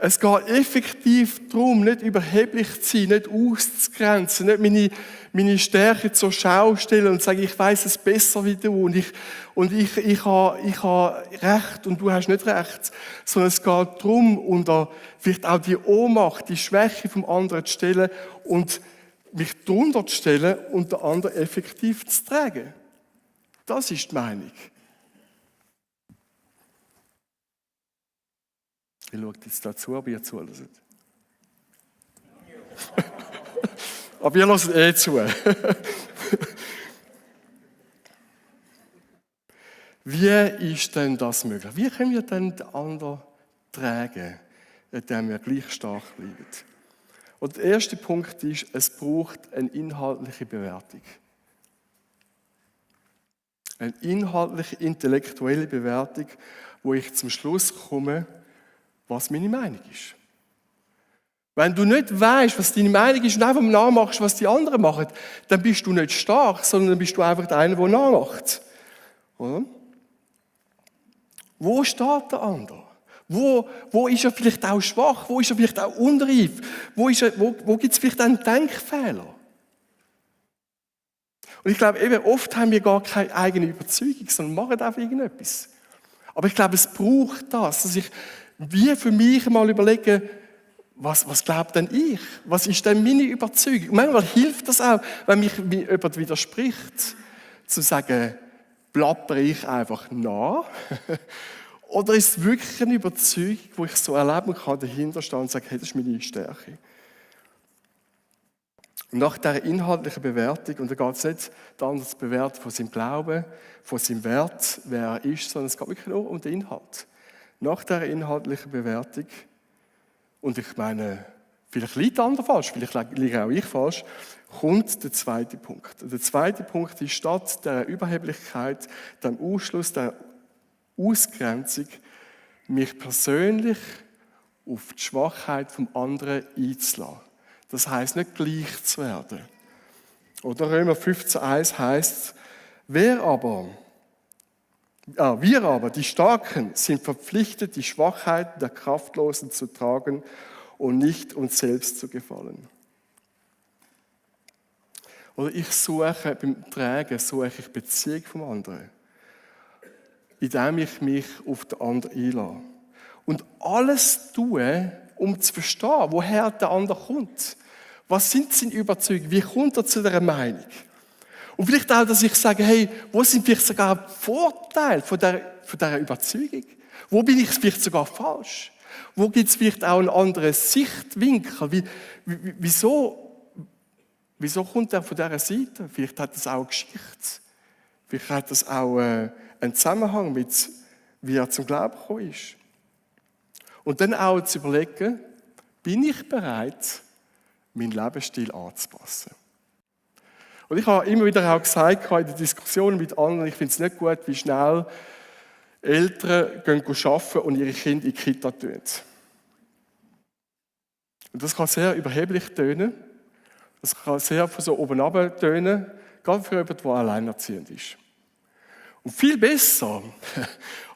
Es geht effektiv darum, nicht überheblich zu sein, nicht auszugrenzen, nicht meine Stärke zur Schau stellen und sagen, ich weiss es besser wie du und ich habe Recht und du hast nicht Recht. Sondern es geht darum, unter vielleicht auch die Ohnmacht, die Schwäche vom anderen zu stellen und mich drunter zu stellen und den anderen effektiv zu tragen. Das ist die Meinung. Ich schaue jetzt dazu, ob ihr zuhört. Aber ihr hört zu. Wie ist denn das möglich? Wie können wir denn den anderen tragen, indem wir gleich stark bleiben? Und der erste Punkt ist, es braucht eine inhaltliche Bewertung. Eine inhaltliche, intellektuelle Bewertung, wo ich zum Schluss komme, was meine Meinung ist. Wenn du nicht weißt, was deine Meinung ist und einfach nachmachst, was die anderen machen, dann bist du nicht stark, sondern dann bist du einfach einer, der nachmacht. Oder? Wo steht der andere? Wo ist er vielleicht auch schwach? Wo ist er vielleicht auch unreif? Wo gibt es vielleicht einen Denkfehler? Und ich glaube, eben, oft haben wir gar keine eigene Überzeugung, sondern machen einfach irgendetwas. Aber ich glaube, es braucht das, dass ich wie für mich mal überlege, was glaubt denn ich? Was ist denn meine Überzeugung? Und manchmal hilft das auch, wenn mir jemand widerspricht, zu sagen, plappere ich einfach nach? Oder ist es wirklich eine Überzeugung, wo ich so erleben kann, dahinter stehen und sagen, hey, das ist meine Stärke? Und nach dieser inhaltlichen Bewertung, und da geht es nicht darum, zu bewerten von seinem Glauben, von seinem Wert, wer er ist, sondern es geht wirklich nur um den Inhalt. Nach dieser inhaltlichen Bewertung, und ich meine, vielleicht liegt der andere falsch, vielleicht liege auch ich falsch, kommt der zweite Punkt. Und der zweite Punkt ist, statt der Überheblichkeit, dem Ausschluss, der Ausgrenzung, mich persönlich auf die Schwachheit vom anderen einzulassen. Das heisst, nicht gleich zu werden. Oder Römer 15,1 heisst, wir aber, die Starken, sind verpflichtet, die Schwachheiten der Kraftlosen zu tragen und nicht uns selbst zu gefallen. Oder ich suche beim Tragen, suche ich Beziehung vom anderen, indem ich mich auf den anderen einlasse. Und alles tue, um zu verstehen, woher der andere kommt. Was sind seine Überzeugungen? Wie kommt er zu dieser Meinung? Und vielleicht auch, dass ich sage, hey, wo sind vielleicht sogar Vorteile von dieser Überzeugung? Wo bin ich vielleicht sogar falsch? Wo gibt es vielleicht auch einen anderen Sichtwinkel? Wieso kommt er von dieser Seite? Vielleicht hat es auch eine Geschichte. Vielleicht hat es auch einen Zusammenhang mit, wie er zum Glauben gekommen ist. Und dann auch zu überlegen, bin ich bereit, meinen Lebensstil anzupassen? Und ich habe immer wieder auch gesagt, in den Diskussionen mit anderen, ich finde es nicht gut, wie schnell Eltern gehen arbeiten und ihre Kinder in die Kita tun. Und das kann sehr überheblich tönen. Das kann sehr von so oben runter tönen, gerade für jemanden, der alleinerziehend ist. Und viel besser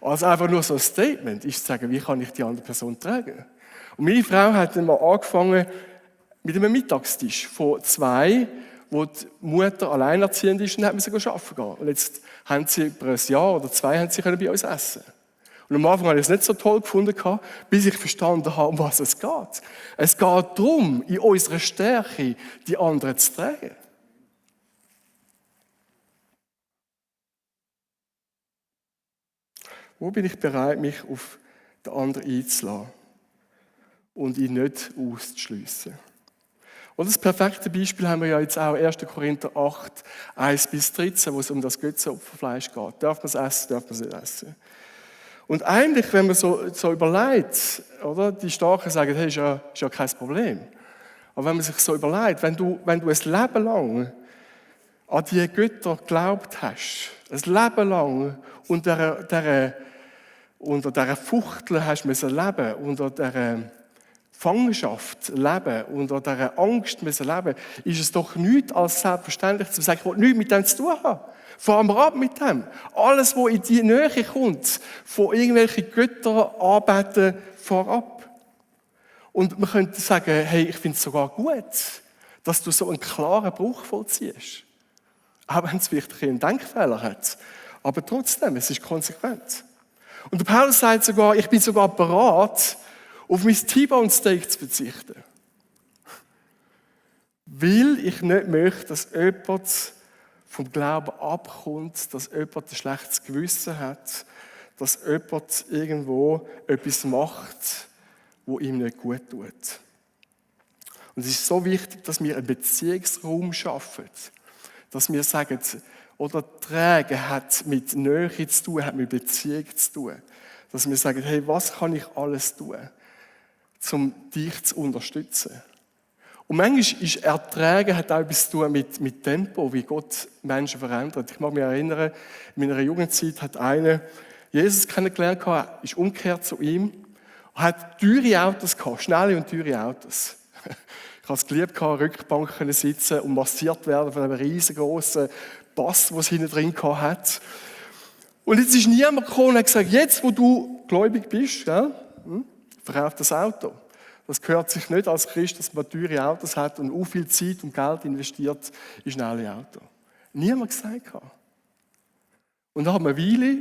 als einfach nur so ein Statement ist zu sagen, wie kann ich die andere Person tragen? Und meine Frau hat dann mal angefangen mit einem Mittagstisch von 2, wo die Mutter alleinerziehend ist und hat müssen arbeiten gehen. Und jetzt haben sie über ein Jahr oder 2 haben sie können bei uns essen. Und am Anfang habe ich es nicht so toll gefunden, bis ich verstanden habe, um was es geht. Es geht darum, in unserer Stärke die anderen zu tragen. Wo bin ich bereit, mich auf den anderen einzulassen und ihn nicht auszuschliessen? Und das perfekte Beispiel haben wir ja jetzt auch 1. Korinther 8, 1-13, wo es um das Götzenopferfleisch geht. Darf man es essen, darf man es nicht essen? Und eigentlich, wenn man so überlegt, oder, die Starken sagen, hey, ist ja kein Problem. Aber wenn man sich so überlegt, wenn du ein Leben lang an die Götter geglaubt hast, ein Leben lang unter dieser Fuchtel hast müssen leben, unter dieser Gefangenschaft leben, unter dieser Angst müssen leben, ist es doch nichts als selbstverständlich zu sagen, ich will nichts mit dem zu tun haben. Fahr mal ab mit dem. Alles, was in die Nähe kommt, von irgendwelchen Göttern anbeten, fahr ab. Und man könnte sagen, hey, ich finde es sogar gut, dass du so einen klaren Bruch vollziehst. Auch wenn es vielleicht einen Denkfehler hat. Aber trotzdem, es ist konsequent. Und der Paulus sagt sogar, ich bin sogar bereit, auf mein T-Bone Steak zu verzichten. Weil ich nicht möchte, dass jemand vom Glauben abkommt, dass jemand ein schlechtes Gewissen hat, dass jemand irgendwo etwas macht, wo ihm nicht gut tut. Und es ist so wichtig, dass wir einen Beziehungsraum schaffen, dass wir sagen, oder Tragen hat mit Nähe zu tun, hat mit Beziehung zu tun. Dass wir sagen, hey, was kann ich alles tun, um dich zu unterstützen? Und manchmal ist Ertragen hat auch etwas zu tun mit Tempo, wie Gott Menschen verändert. Ich mag mich erinnern, in meiner Jugendzeit hat einer Jesus kennengelernt, ist umgekehrt zu ihm und hat teure Autos gehabt, schnelle und teure Autos. Ich habe es geliebt, Rückbanken sitzen und massiert werden von einem riesengroßen Bass, den es hinten drin hat. Und jetzt ist niemand gekommen und hat gesagt, jetzt, wo du gläubig bist, verkauf das Auto. Das gehört sich nicht als Christ, dass man teure Autos hat und auch viel Zeit und Geld investiert in schnelle Autos. Niemand gesagt. Und nach einer Weile,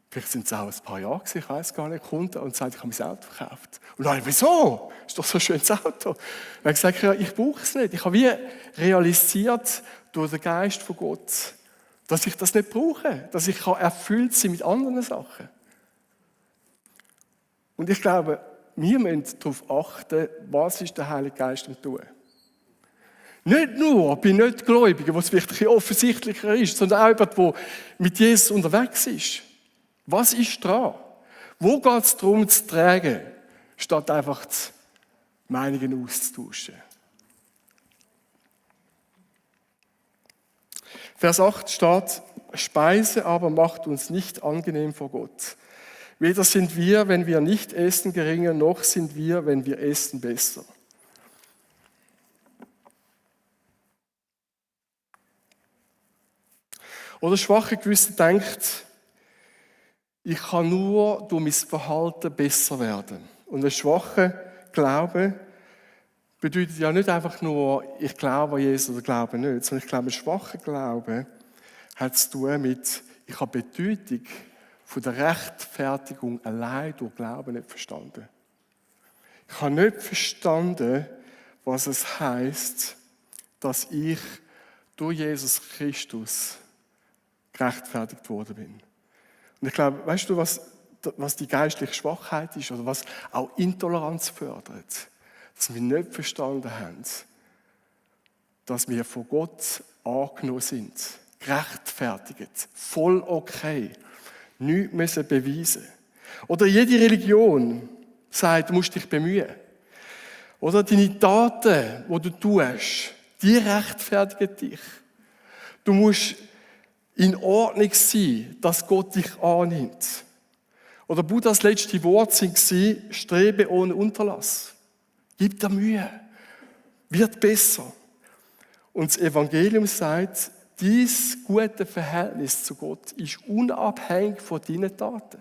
vielleicht sind es auch ein paar Jahre gewesen, ich weiß gar nicht, kommt und sagt, ich habe mein Auto verkauft. Und dann, wieso? Ist doch so ein schönes Auto. Und er hat gesagt, ja, ich brauche es nicht. Ich habe wie realisiert durch den Geist von Gott, dass ich das nicht brauche, dass ich erfüllt sein mit anderen Sachen. Und ich glaube, wir müssen darauf achten, was ist der Heilige Geist am tun. Nicht nur bei Nichtgläubigen, wo es vielleicht ein bisschen offensichtlicher ist, sondern auch jemand, der mit Jesus unterwegs ist. Was ist dran? Wo geht es darum zu tragen, statt einfach die Meinungen auszutauschen? Vers 8 steht, Speise aber macht uns nicht angenehm vor Gott. Weder sind wir, wenn wir nicht essen, geringer, noch sind wir, wenn wir essen, besser. Oder schwache Gewissen denkt, ich kann nur durch mein Verhalten besser werden. Und ein schwacher Glaube bedeutet ja nicht einfach nur, ich glaube an Jesus oder glaube nicht, sondern ich glaube, ein schwacher Glaube hat zu tun mit, ich habe Bedeutung von der Rechtfertigung allein durch Glauben nicht verstanden. Ich habe nicht verstanden, was es heisst, dass ich durch Jesus Christus gerechtfertigt worden bin. Und ich glaube, weißt du, was die geistliche Schwachheit ist oder was auch Intoleranz fördert? Dass wir nicht verstanden haben, dass wir von Gott angenommen sind, gerechtfertigt, voll okay, nichts müssen beweisen. Oder jede Religion sagt, du musst dich bemühen. Oder deine Taten, die du tust, die rechtfertigen dich. Du musst in Ordnung sein, dass Gott dich annimmt. Oder Buddhas letzte Worte waren, strebe ohne Unterlass. Gib dir Mühe. Wird besser. Und das Evangelium sagt, dieses gute Verhältnis zu Gott ist unabhängig von deinen Taten.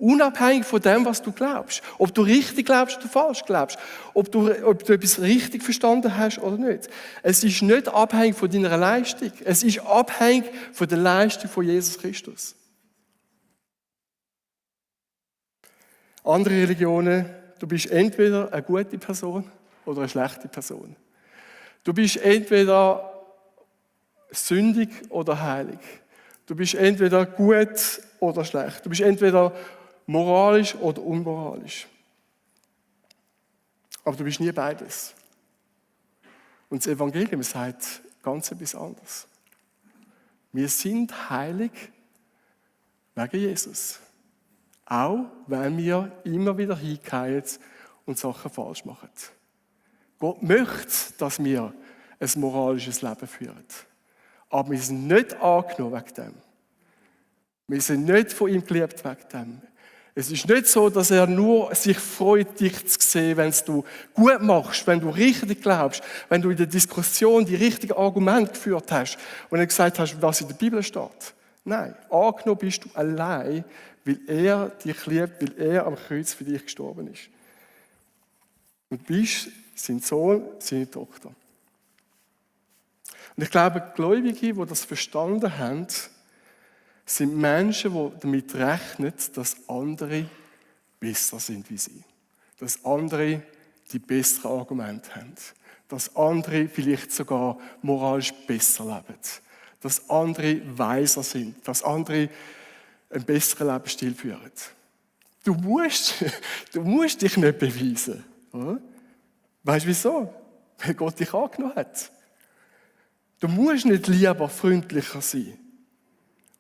Unabhängig von dem, was du glaubst. Ob du richtig glaubst oder falsch glaubst. Ob du etwas richtig verstanden hast oder nicht. Es ist nicht abhängig von deiner Leistung. Es ist abhängig von der Leistung von Jesus Christus. Andere Religionen, du bist entweder eine gute Person oder eine schlechte Person. Du bist entweder sündig oder heilig. Du bist entweder gut oder schlecht. Du bist entweder moralisch oder unmoralisch. Aber du bist nie beides. Und das Evangelium sagt ganz etwas anderes. Wir sind heilig wegen Jesus. Auch wenn wir immer wieder hingehen und Sachen falsch machen. Gott möchte, dass wir ein moralisches Leben führen. Aber wir sind nicht angenommen wegen dem. Wir sind nicht von ihm geliebt wegen dem. Es ist nicht so, dass er nur sich freut, dich zu sehen, wenn du gut machst, wenn du richtig glaubst, wenn du in der Diskussion die richtigen Argumente geführt hast und nicht gesagt hast, was in der Bibel steht. Nein, angenommen bist du allein, weil er dich liebt, weil er am Kreuz für dich gestorben ist. Und du bist sein Sohn, seine Tochter. Und ich glaube, Gläubige, die das verstanden haben, sind Menschen, die damit rechnen, dass andere besser sind wie sie. Dass andere die besseren Argumente haben. Dass andere vielleicht sogar moralisch besser leben. Dass andere weiser sind. Dass andere einen besseren Lebensstil führen. Du musst dich nicht beweisen. Oder? Weißt du wieso? Weil Gott dich angenommen hat. Du musst nicht lieber freundlicher sein,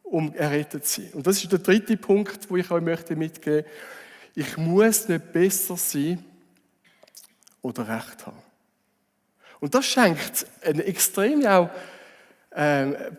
um errettet zu sein. Und das ist der dritte Punkt, wo ich euch mitgeben möchte. Ich muss nicht besser sein oder Recht haben. Und das schenkt eine extreme auch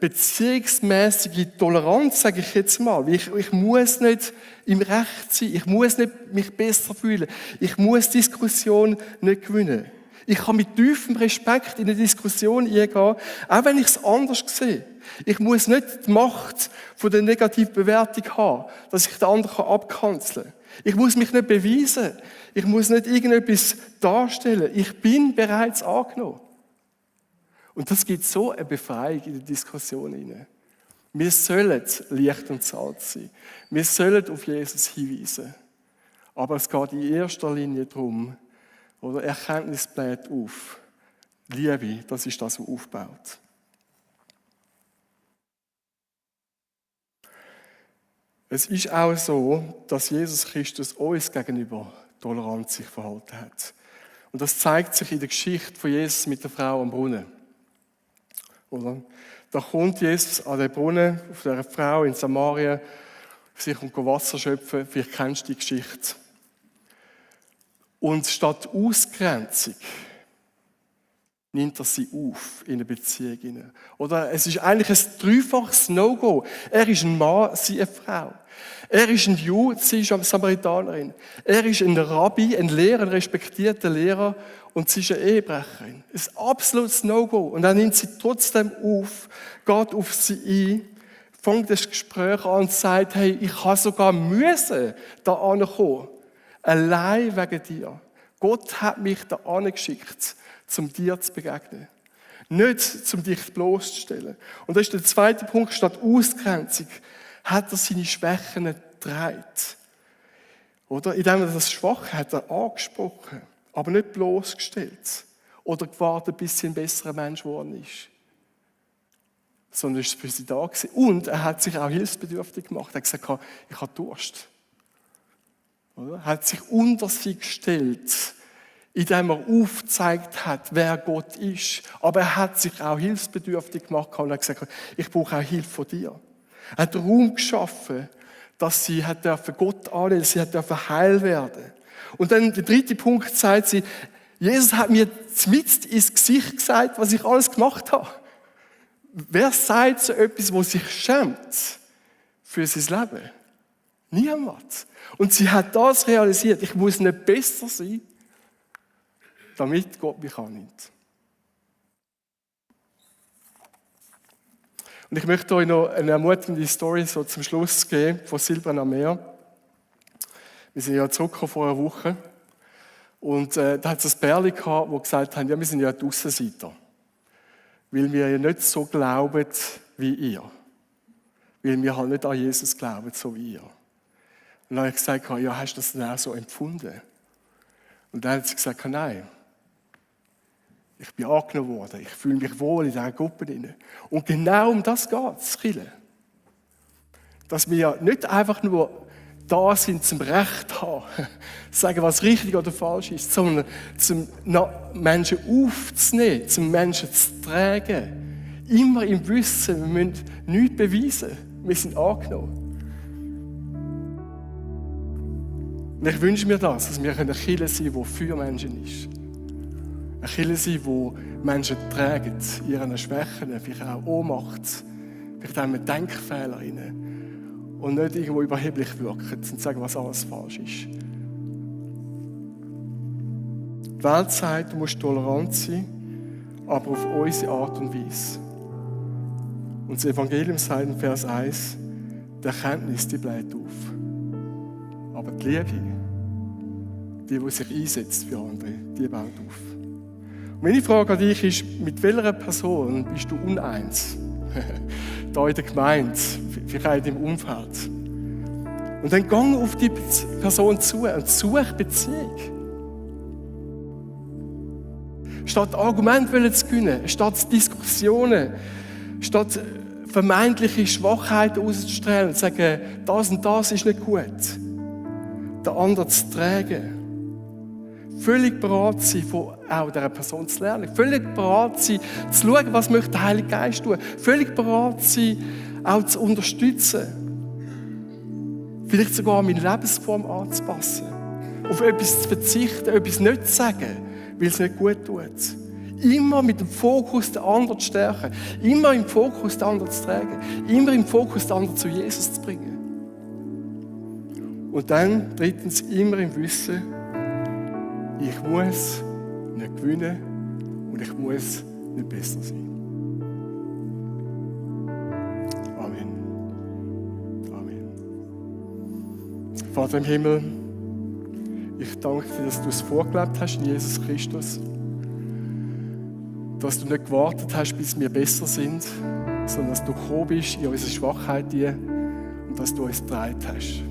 beziehungsmäßige Toleranz, sage ich jetzt mal. Ich muss nicht im Recht sein. Ich muss nicht mich besser fühlen. Ich muss Diskussion nicht gewinnen. Ich kann mit tiefem Respekt in eine Diskussion eingehen, auch wenn ich es anders sehe. Ich muss nicht die Macht von der Negativbewertung haben, dass ich den anderen abkanzeln kann. Ich muss mich nicht beweisen. Ich muss nicht irgendetwas darstellen. Ich bin bereits angenommen. Und das gibt so eine Befreiung in der Diskussion hinein. Wir sollen Licht und Salz sein. Wir sollen auf Jesus hinweisen. Aber es geht in erster Linie darum, oder Erkenntnis bläht auf. Liebe, das ist das, was aufbaut. Es ist auch so, dass Jesus Christus uns gegenüber tolerant sich verhalten hat. Und das zeigt sich in der Geschichte von Jesus mit der Frau am Brunnen. Oder? Da kommt Jesus an den Brunnen auf der Frau in Samaria, sich Wasser schöpfen. Vielleicht kennst du die Geschichte. Und statt Ausgrenzung nimmt er sie auf in eine Beziehung hinein. Oder es ist eigentlich ein dreifaches No-Go. Er ist ein Mann, sie eine Frau. Er ist ein Jude, sie ist eine Samaritanerin. Er ist ein Rabbi, ein Lehrer, ein respektierter Lehrer und sie ist eine Ehebrecherin. Ein absolutes No-Go. Und er nimmt sie trotzdem auf, geht auf sie ein, fängt das Gespräch an und sagt, hey, ich habe sogar müssen da ankommen. Allein wegen dir. Gott hat mich da angeschickt, um dir zu begegnen. Nicht, um dich bloßzustellen. Und das ist der zweite Punkt, statt Ausgrenzung hat er seine Schwächen getragen. Oder? Indem er das Schwache hat er angesprochen, aber nicht bloßgestellt. Oder gewartet, bis sie ein besserer Mensch geworden ist. Sondern ist für sie da gewesen. Und er hat sich auch hilfsbedürftig gemacht. Er hat gesagt, ich habe Durst. Er hat sich unter sie gestellt, indem er aufgezeigt hat, wer Gott ist. Aber er hat sich auch hilfsbedürftig gemacht und hat gesagt, ich brauche auch Hilfe von dir. Er hat Raum geschaffen, dass sie Gott annehmen, sie heil werden. Und dann der dritte Punkt sagt sie, Jesus hat mir mitten ins Gesicht gesagt, was ich alles gemacht habe. Wer sagt so etwas, wo sich schämt für sein Leben? Niemand. Und sie hat das realisiert. Ich muss nicht besser sein, damit Gott mich annimmt. Und ich möchte euch noch eine ermutigende Story so zum Schluss geben von Silber am Meer. Wir sind ja zurückgekommen vor einer Woche. Und da hat es ein Pärchen gehabt, die gesagt haben, ja, wir sind ja die Aussenseiter. Weil wir ja nicht so glauben wie ihr. Weil wir halt nicht an Jesus glauben, so wie ihr. Und dann habe ich gesagt, ja, hast du das denn auch so empfunden? Und dann hat sie gesagt, nein. Ich bin angenommen worden. Ich fühle mich wohl in dieser Gruppe. Und genau um das geht es, Kirche. Dass wir nicht einfach nur da sind, zum Recht zu haben, sagen, was richtig oder falsch ist, sondern zum Menschen aufzunehmen, zum Menschen zu tragen. Immer im Wissen, wir müssen nichts beweisen. Wir sind angenommen. Und ich wünsche mir das, dass wir eine Kirche sein können, die für Menschen ist. Eine Kirche sein, die Menschen tragen, ihren Schwächen, vielleicht auch Ohnmacht, vielleicht auch mit Denkfehlern. Und nicht irgendwo überheblich wirken und sagen, was alles falsch ist. Die Welt sagt, du musst tolerant sein, aber auf unsere Art und Weise. Und das Evangelium sagt in Vers 1, die Erkenntnis, die bleibt auf. Aber die Liebe, die sich einsetzt für andere, die baut auf. Und meine Frage an dich ist, mit welcher Person bist du uneins? Da in der Gemeinde, vielleicht auch in deinem Umfeld. Und dann geh auf die Person zu und such Beziehung. Statt Argumente zu gewinnen, statt Diskussionen, statt vermeintliche Schwachheiten auszustellen und zu sagen, das und das ist nicht gut. Den anderen zu tragen. Völlig bereit sein, von auch dieser Person zu lernen. Völlig bereit sein, zu schauen, was möchte der Heilige Geist tun. Völlig bereit sein, auch zu unterstützen. Vielleicht sogar meine Lebensform anzupassen. Auf etwas zu verzichten, etwas nicht zu sagen, weil es nicht gut tut. Immer mit dem Fokus, den anderen zu stärken. Immer im Fokus, den anderen zu tragen. Immer im Fokus, den anderen zu Jesus zu bringen. Und dann, drittens, immer im Wissen, ich muss nicht gewinnen und ich muss nicht besser sein. Amen. Amen. Vater im Himmel, ich danke dir, dass du es vorgelebt hast in Jesus Christus. Dass du nicht gewartet hast, bis wir besser sind, sondern dass du gekommen bist in unsere Schwachheit und dass du uns getragen hast.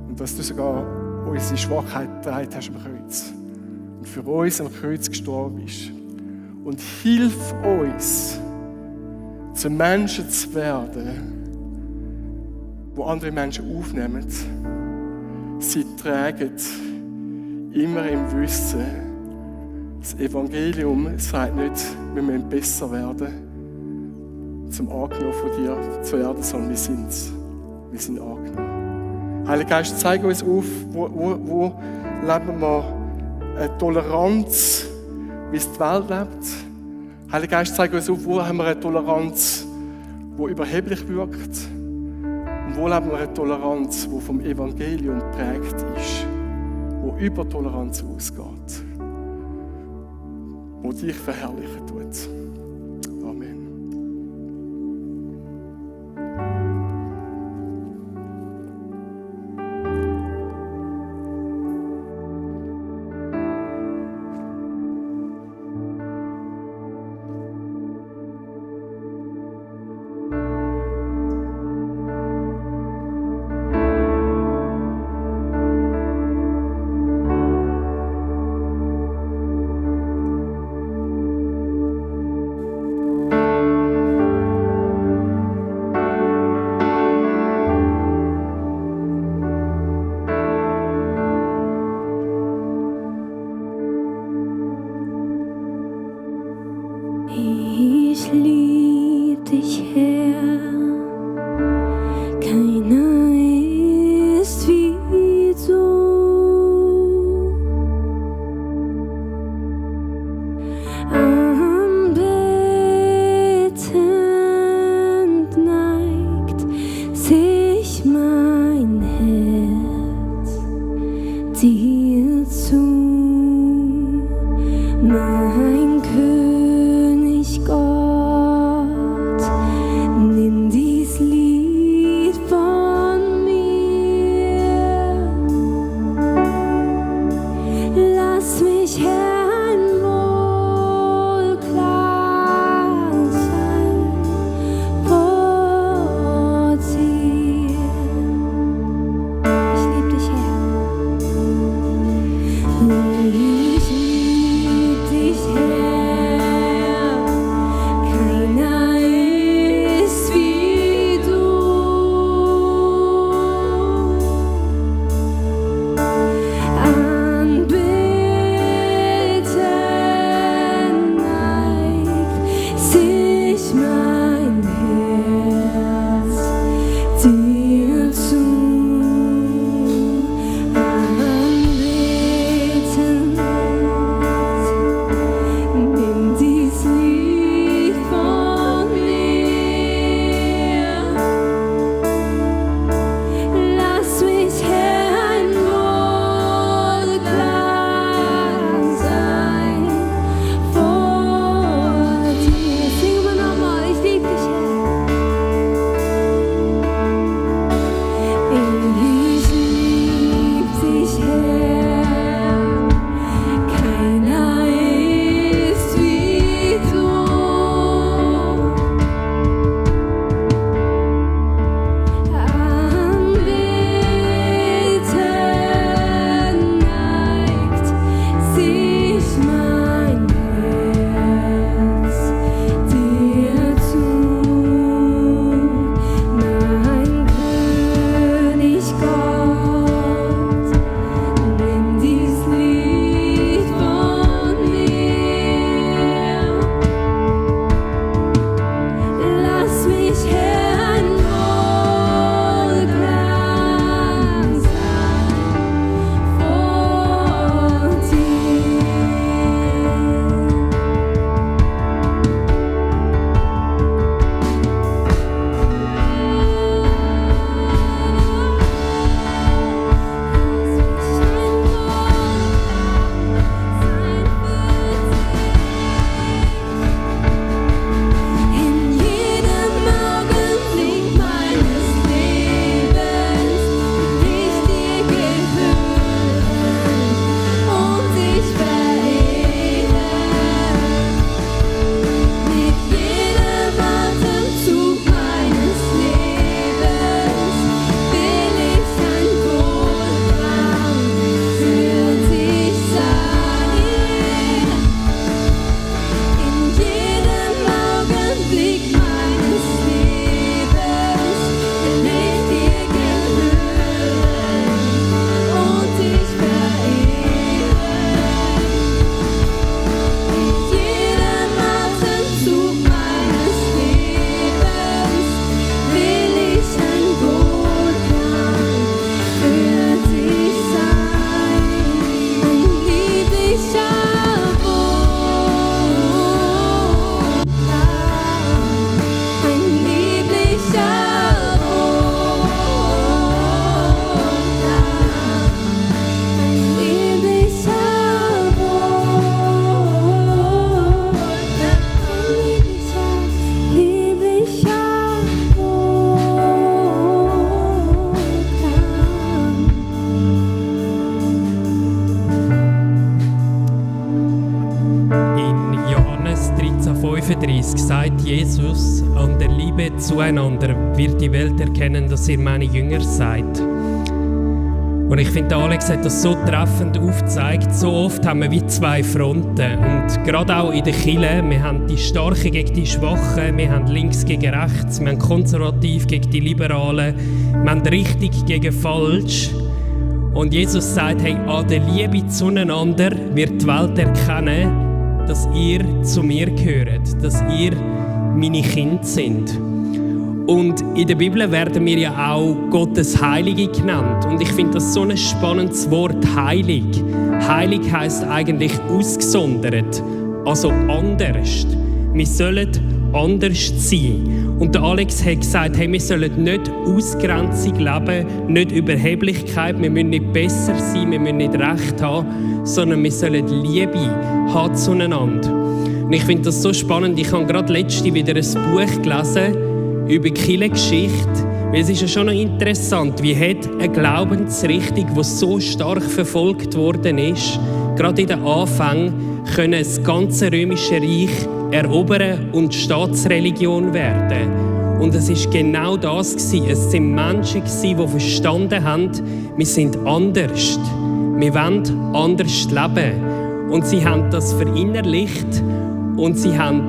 Und dass du sogar unsere Schwachheit getragen hast am Kreuz. Und für uns am Kreuz gestorben bist. Und hilf uns, zu Menschen zu werden, die andere Menschen aufnehmen. Sie tragen immer im Wissen. Das Evangelium sagt nicht, wir müssen besser werden, zum angenommen von dir zu werden, sondern wir sind angenommen. Heiliger Geist, zeig uns auf, wo leben wir eine Toleranz, wie es die Welt lebt. Heiliger Geist, zeig uns auf, wo haben wir eine Toleranz, die überheblich wirkt. Und wo leben wir eine Toleranz, die vom Evangelium geprägt ist, die über Toleranz ausgeht. Wo dich verherrlichen tut. Amen. Ich lieb dich, Herr, keiner ist wie du. Anbetend neigt sich mein Herz dir zu, mein König Gott, 35 sagt Jesus, an der Liebe zueinander wird die Welt erkennen, dass ihr meine Jünger seid. Und ich finde, Alex hat das so treffend aufgezeigt. So oft haben wir wie zwei Fronten. Und gerade auch in der Kirche, wir haben die Starken gegen die Schwachen, wir haben links gegen rechts, wir haben konservativ gegen die Liberalen, wir haben richtig gegen falsch. Und Jesus sagt, hey, an der Liebe zueinander wird die Welt erkennen, dass ihr zu mir gehört, dass ihr meine Kinder sind. Und in der Bibel werden wir ja auch Gottes Heilige genannt. Und ich finde das so ein spannendes Wort, heilig. Heilig heisst eigentlich ausgesondert, also anders. Wir sollen anders sein. Und der Alex hat gesagt, hey, wir sollen nicht Ausgrenzung leben, nicht Überheblichkeit, wir müssen nicht besser sein, wir müssen nicht Recht haben, sondern wir sollen Liebe haben zueinander. Und ich finde das so spannend. Ich habe gerade letztens wieder ein Buch gelesen über die Kirchengeschichte, weil es ist ja schon noch interessant, wie hat eine Glaubensrichtung, die so stark verfolgt worden ist, gerade in den Anfängen, können das ganze römische Reich erobern und Staatsreligion werden. Und es ist genau das gewesen. Es sind Menschen gewesen, die verstanden haben, wir sind anders. Wir wollen anders leben. Und sie haben das verinnerlicht und sie haben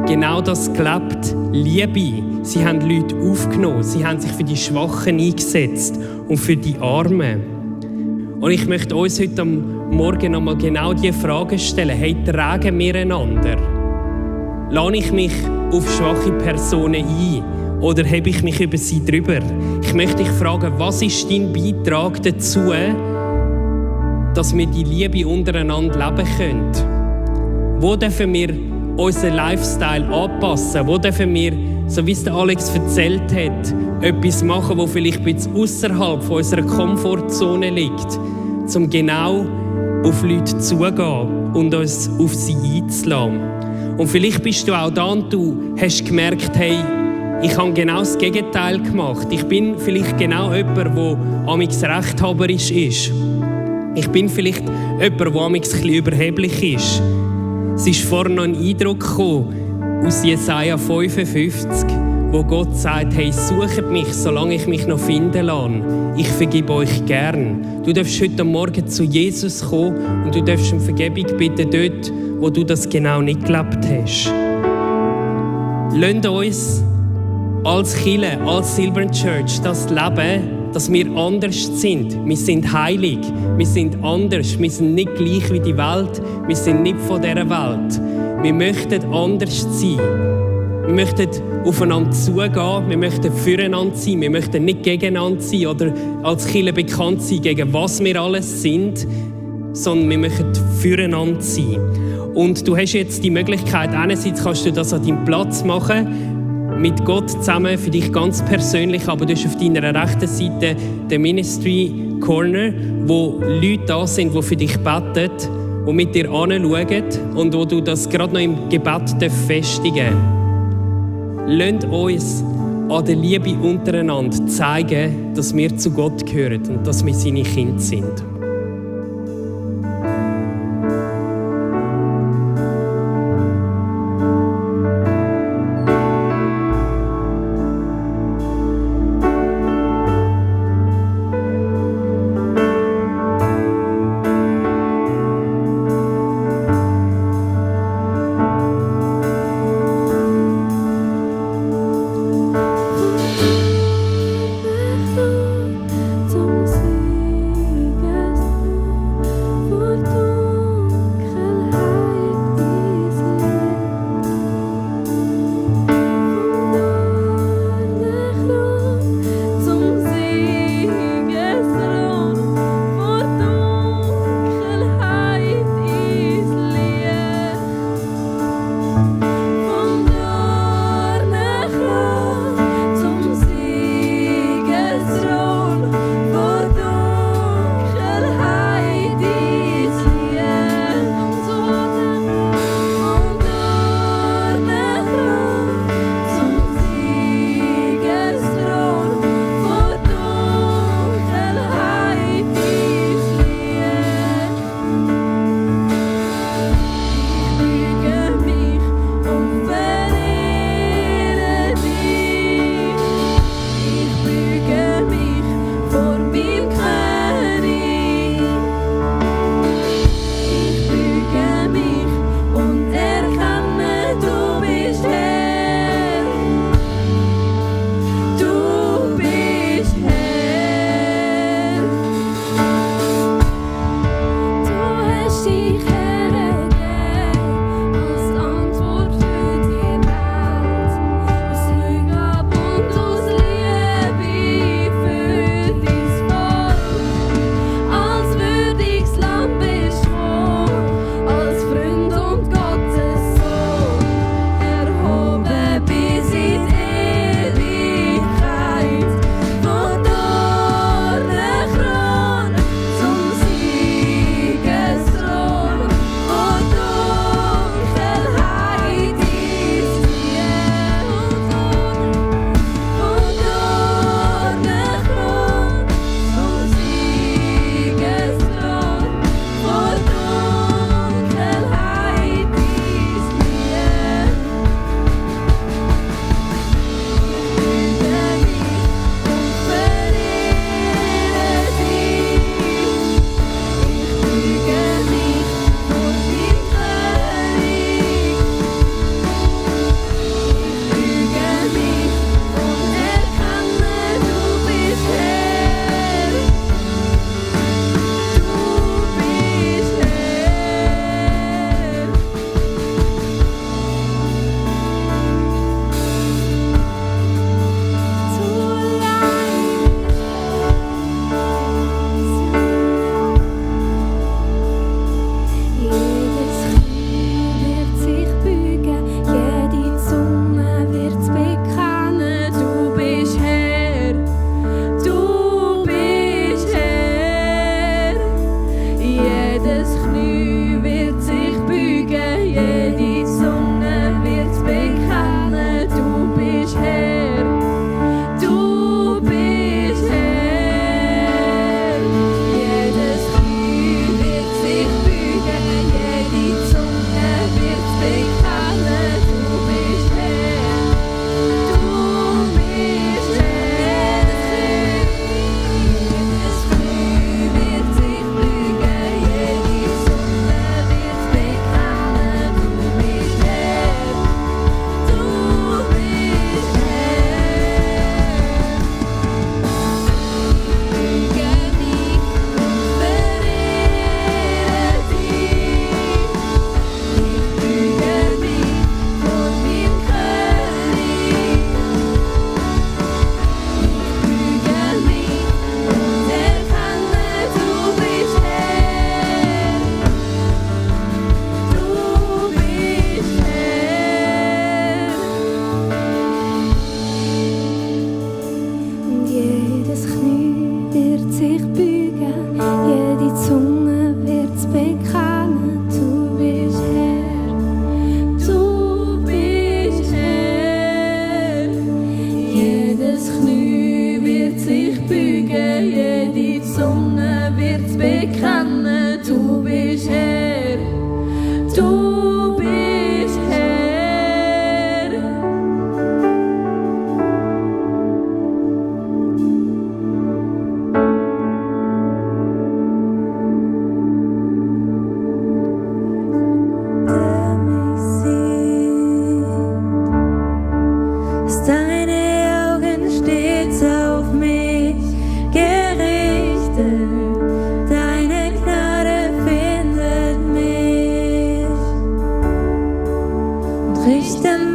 genau das gelebt, Liebe. Sie haben Leute aufgenommen, sie haben sich für die Schwachen eingesetzt und für die Armen. Und ich möchte uns heute Morgen noch mal genau diese Frage stellen. Hey, tragen wir einander? Lade ich mich auf schwache Personen ein oder hebe ich mich über sie drüber? Ich möchte dich fragen, was ist dein Beitrag dazu, dass wir die Liebe untereinander leben können? Wo dürfen wir unseren Lifestyle anpassen? Wo dürfen wir, so wie es der Alex erzählt hat, etwas machen, das vielleicht ein bisschen ausserhalb unserer Komfortzone liegt, um genau auf Leute zuzugehen und uns auf sie einzulassen? Und vielleicht bist du auch da und du hast gemerkt, hey, ich habe genau das Gegenteil gemacht. Ich bin vielleicht genau jemand, der amigs rechthaberisch ist. Ich bin vielleicht jemand, der amigs ein bisschen überheblich ist. Es ist vorhin noch ein Eindruck gekommen aus Jesaja 55, wo Gott sagt, hey, sucht mich, solange ich mich noch finden lasse. Ich vergebe euch gern. Du darfst heute Morgen zu Jesus kommen und du darfst um Vergebung bitten dort, wo du das genau nicht gelebt hast. Lasst uns als Kirche, als Silbern Church das leben, dass wir anders sind. Wir sind heilig, wir sind anders, wir sind nicht gleich wie die Welt, wir sind nicht von dieser Welt. Wir möchten anders sein. Wir möchten aufeinander zugehen, wir möchten füreinander sein, wir möchten nicht gegeneinander sein oder als Kirche bekannt sein, gegen was wir alles sind, sondern wir möchten füreinander sein. Und du hast jetzt die Möglichkeit, einerseits kannst du das an deinem Platz machen, mit Gott zusammen, für dich ganz persönlich, aber du hast auf deiner rechten Seite den Ministry Corner, wo Leute da sind, die für dich beten, die mit dir anschauen und wo du das gerade noch im Gebet festigen darfst. Lasst uns an der Liebe untereinander zeigen, dass wir zu Gott gehören und dass wir seine Kinder sind. Zum Sieger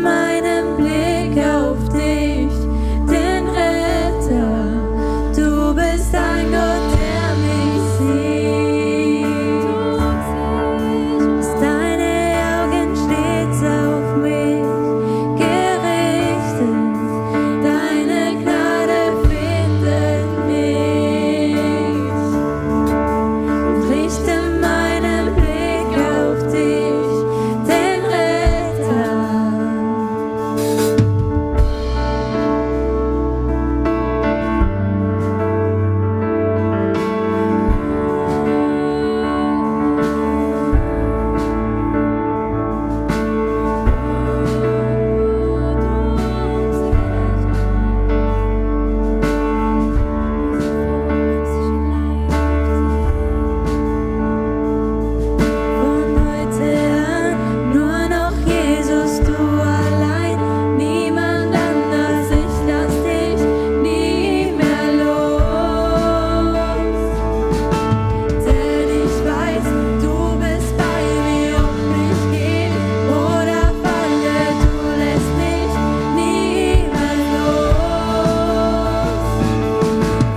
meinen Blick auf dich, den Retter. Du bist ein Gott, der mich sieht. Dass deine Augen stets auf mich gerichtet. Deine Gnade findet mich. Und richte meinen Blick auf dich, den Retter. Von heute an nur noch Jesus, du allein, niemand anders, ich lass dich nie mehr los. Denn ich weiß, du bist bei mir, ob ich gehe oder falle, du lässt mich nie mehr los. Von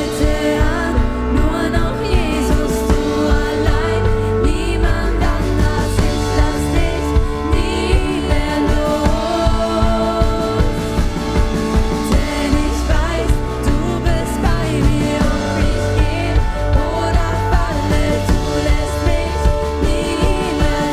heute an nur noch Jesus, du allein, niemand anders, ich lass dich nie mehr los. Denn ich weiß, du bist bei mir, ob ich gehe oder falle, du lässt mich nie mehr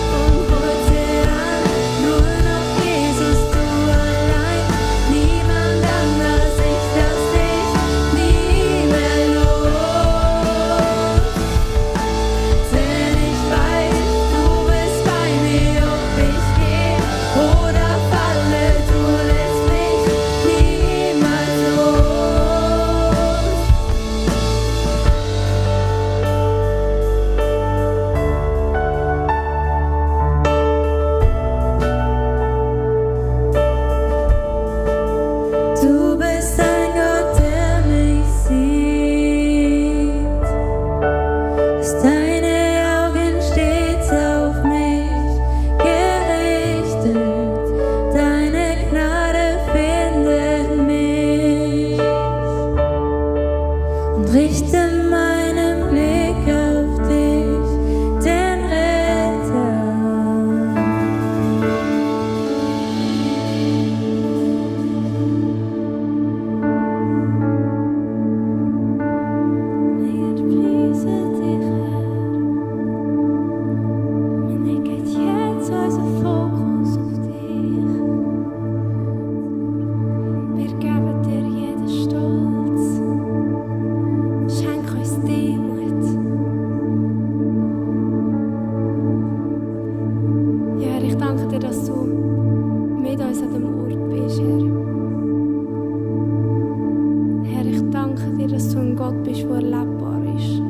Von heute an nur noch Jesus, du allein, niemand anders, ich lass dich nie mehr los. Denn ich weiß, du bist bei mir, ob ich gehe oder falle, du lässt mich niemals los. Du bist ein Gott, der mich sieht. Dass deine Augen stets auf mich gerichtet. Deine Gnade findet mich. Und richte meinen Blick auf dich, den Retter. Wir preisen dich, Herr. Wir legen jetzt unseren Fokus auf dich. Wir geben dir jeden Stolz. Schenk uns Demut. Ja, Herr, ich danke dir, dass du mit uns an dem Ort bist, Herr. Herr, ich danke dir, dass du ein Gott bist, der erlebbar ist.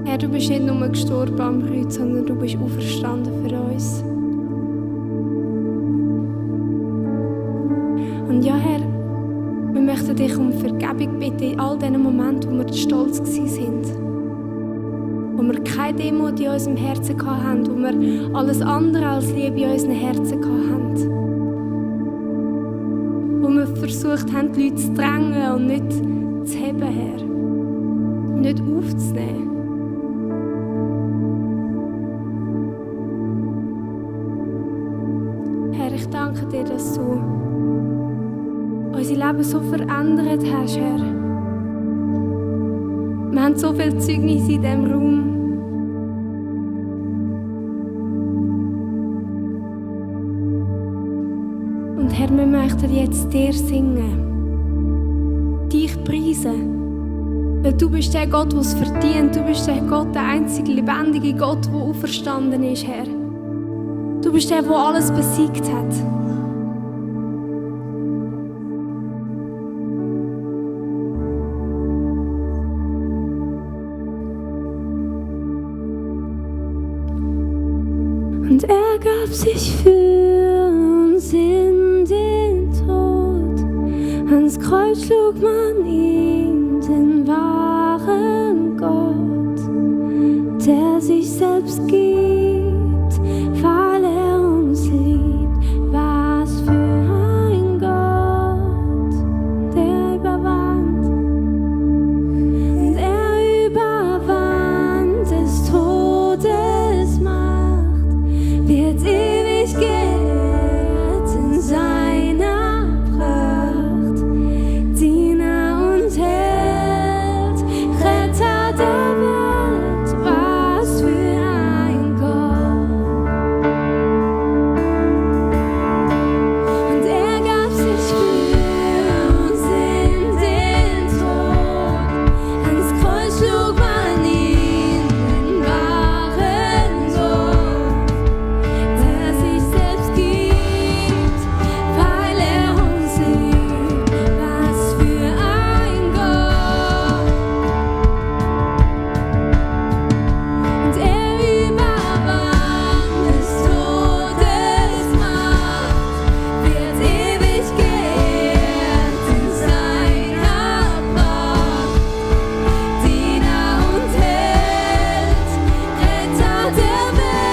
Herr, du bist nicht nur gestorben am Kreuz, sondern du bist auferstanden für uns. Und ja, Herr, wir möchten dich um Vergebung bitten in all diesen Momenten, wo wir stolz waren. Wo wir keine Demut in unserem Herzen hatten, wo wir alles andere als Liebe in unseren Herzen hatten. Wo wir versucht haben, die Leute zu drängen und nicht zu heben, Herr. Nicht aufzunehmen. Herr, ich danke dir, dass du unser Leben so verändert hast, Herr. Wir haben so viele Zeugnisse in diesem Raum. Und Herr, wir möchten jetzt dir singen, dich preisen. Weil du bist der Gott, der es verdient. Du bist der Gott, der einzige lebendige Gott, der auferstanden ist, Herr. Du bist der, der alles besiegt hat. gab sich für uns in den Tod. Ans Kreuz schlug man ihn, den wahren Gott, der sich selbst gibt, weil er uns liebt. Was für ein Gott, der überwand. Und er überwand des Todes Macht, wird ewig geehrt in seiner Pracht. Diener und Held, Retter der Welt, was für ein Gott. Und er gab sich für uns in den Tod. Ans Kreuz schlug man ihn, den wahren Gott, der sich selbst gibt, weil er uns liebt. Was für ein Gott. Und er überwand des Todes Macht, wird ewig geehrt in seiner Pracht. Diener und Held, Retter der Welt, was für ein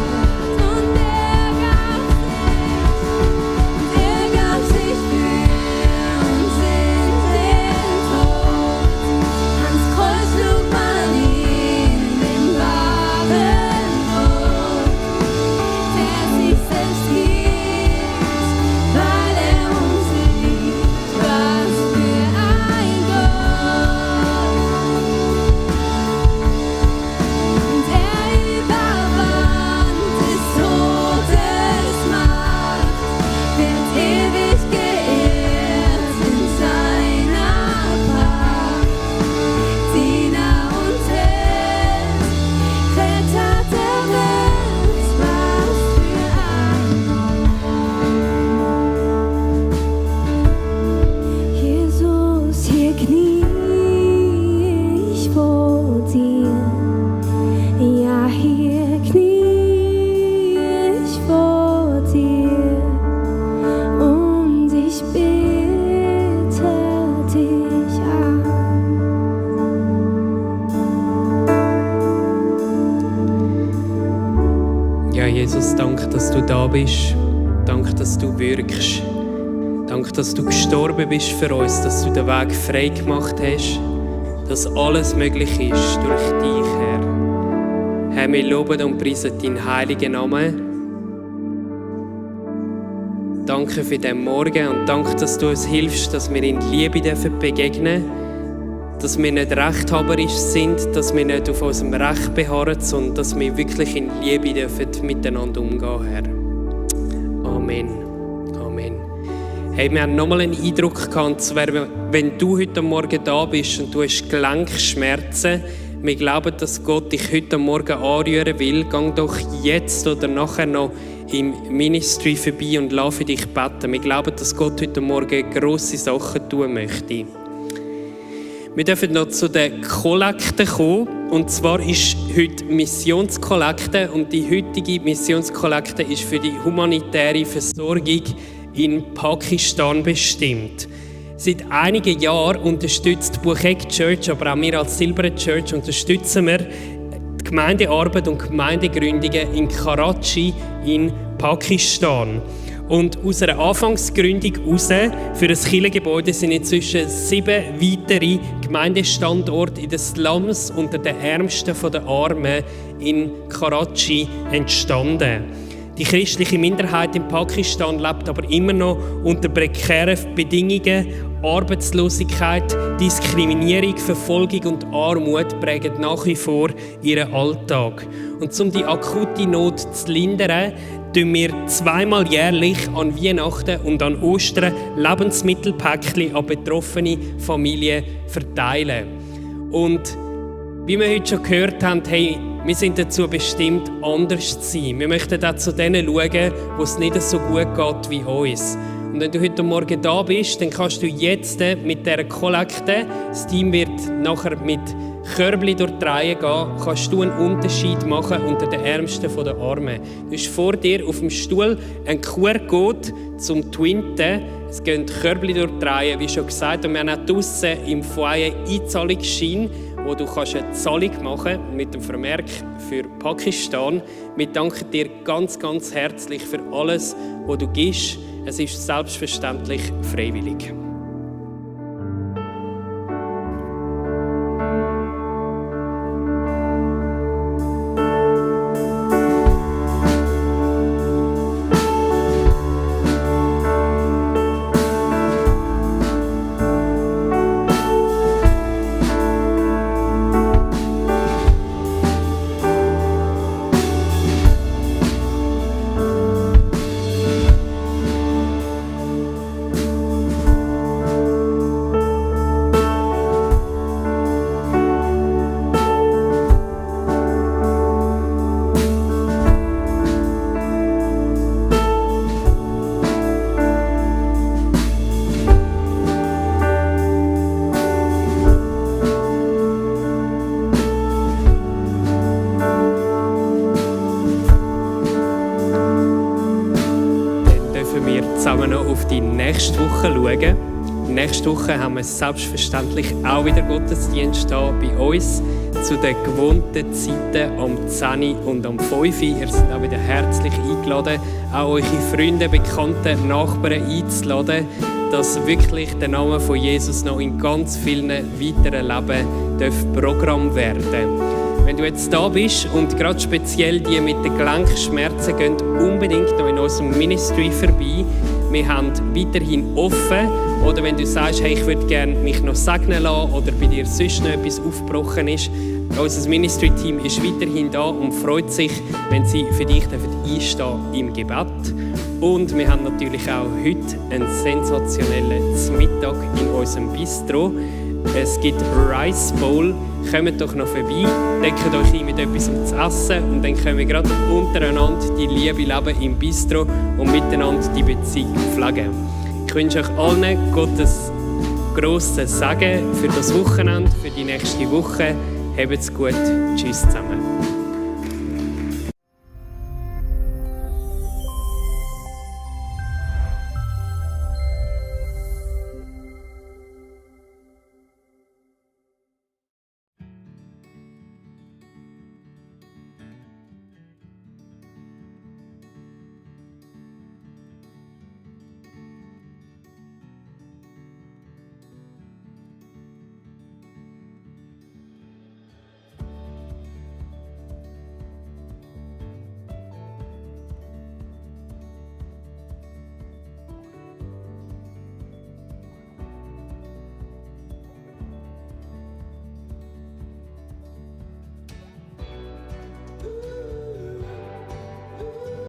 Gott. Und er gab sich für uns in den Tod. Ans Kreuz schlug man ihn, den wahren Gott, der sich selbst gibt, weil er uns liebt. Was für ein Gott. Und er überwand des Todes Macht, wird ewig geehrt in seiner Pracht. Diener und Held, Retter der Welt, was für ein Gott. Jesus, hier knie ich vor dir. Ja, hier knie ich vor dir und ich bete dich an. Ja, Jesus, danke, dass du da bist. Danke, dass du wirkst. Danke, dass du gestorben bist für uns, dass du den Weg frei gemacht hast, dass alles möglich ist durch dich, Herr. Herr, wir loben und preisen deinen heiligen Namen. Danke für den Morgen und danke, dass du uns hilfst, dass wir in Liebe begegnen dürfen, dass wir nicht rechthaberisch sind, dass wir nicht auf unserem Recht beharren, sondern dass wir wirklich in Liebe miteinander umgehen, Herr. Amen. Amen. Hey, wir haben nochmal einen Eindruck gehabt, und zwar, wenn du heute Morgen da bist und du hast Gelenkschmerzen, wir glauben, dass Gott dich heute Morgen anrühren will. Geh doch jetzt oder nachher noch im Ministry vorbei und lass für dich beten. Wir glauben, dass Gott heute Morgen grosse Sachen tun möchte. Wir dürfen noch zu den Kollekten kommen. Und zwar ist heute Missionskollekte. Und die heutige Missionskollekte ist für die humanitäre Versorgung in Pakistan bestimmt. Seit einigen Jahren unterstützt die Buchek Church, aber auch wir als Silbere Church unterstützen wir die Gemeindearbeit und Gemeindegründungen in Karachi in Pakistan. Und aus einer Anfangsgründung heraus für das Kirchengebäude sind inzwischen 7 weitere Gemeindestandorte in den Slums unter den Ärmsten der Armen in Karachi entstanden. Die christliche Minderheit in Pakistan lebt aber immer noch unter prekären Bedingungen. Arbeitslosigkeit, Diskriminierung, Verfolgung und Armut prägen nach wie vor ihren Alltag. Und um die akute Not zu lindern, tun wir 2-mal jährlich an Weihnachten und an Ostern Lebensmittelpäckchen an betroffene Familien verteilen. Und wie wir heute schon gehört haben, hey, wir sind dazu bestimmt, anders zu sein. Wir möchten auch zu denen schauen, wo es nicht so gut geht wie uns. Und wenn du heute Morgen da bist, dann kannst du jetzt mit dieser Kollekte, das Team wird nachher mit Körbchen durch die Reihe gehen, kannst du einen Unterschied machen unter den Ärmsten der Armen. Du hast vor dir auf dem Stuhl einen QR-Code zum Twinten. Es gehen Körbchen durch die Reihe, wie schon gesagt. Und wir haben auch draussen im Foyer Einzahlungsschein, wo du eine Zahlung machen kannst mit dem Vermerk für Pakistan. Wir danken dir ganz, ganz herzlich für alles, was du gibst. Es ist selbstverständlich freiwillig. Zusammen noch auf die nächste Woche schauen. Nächste Woche haben wir selbstverständlich auch wieder Gottesdienst hier bei uns zu den gewohnten Zeiten am 10 und am 5. Ihr seid auch wieder herzlich eingeladen, auch eure Freunde, Bekannte, Nachbarn einzuladen, dass wirklich der Name von Jesus noch in ganz vielen weiteren Leben Programm werden darf. Wenn du jetzt da bist und gerade speziell die mit den Gelenkschmerzen gehen unbedingt noch in unserem Ministry vorbei. Wir haben weiterhin offen. Oder wenn du sagst, hey, ich würde gerne mich noch segnen lassen oder bei dir sonst noch etwas aufgebrochen ist. Unser Ministry-Team ist weiterhin da und freut sich, wenn sie für dich einstehen im Gebet. Und wir haben natürlich auch heute einen sensationellen Mittag in unserem Bistro. Es gibt Rice Bowl. Kommt doch noch vorbei, deckt euch ein mit etwas zu essen und dann können wir gerade untereinander die Liebe leben im Bistro und miteinander die Beziehung pflegen. Ich wünsche euch allen Gottes grossen Segen für das Wochenende, für die nächste Woche. Habt's gut. Tschüss zusammen.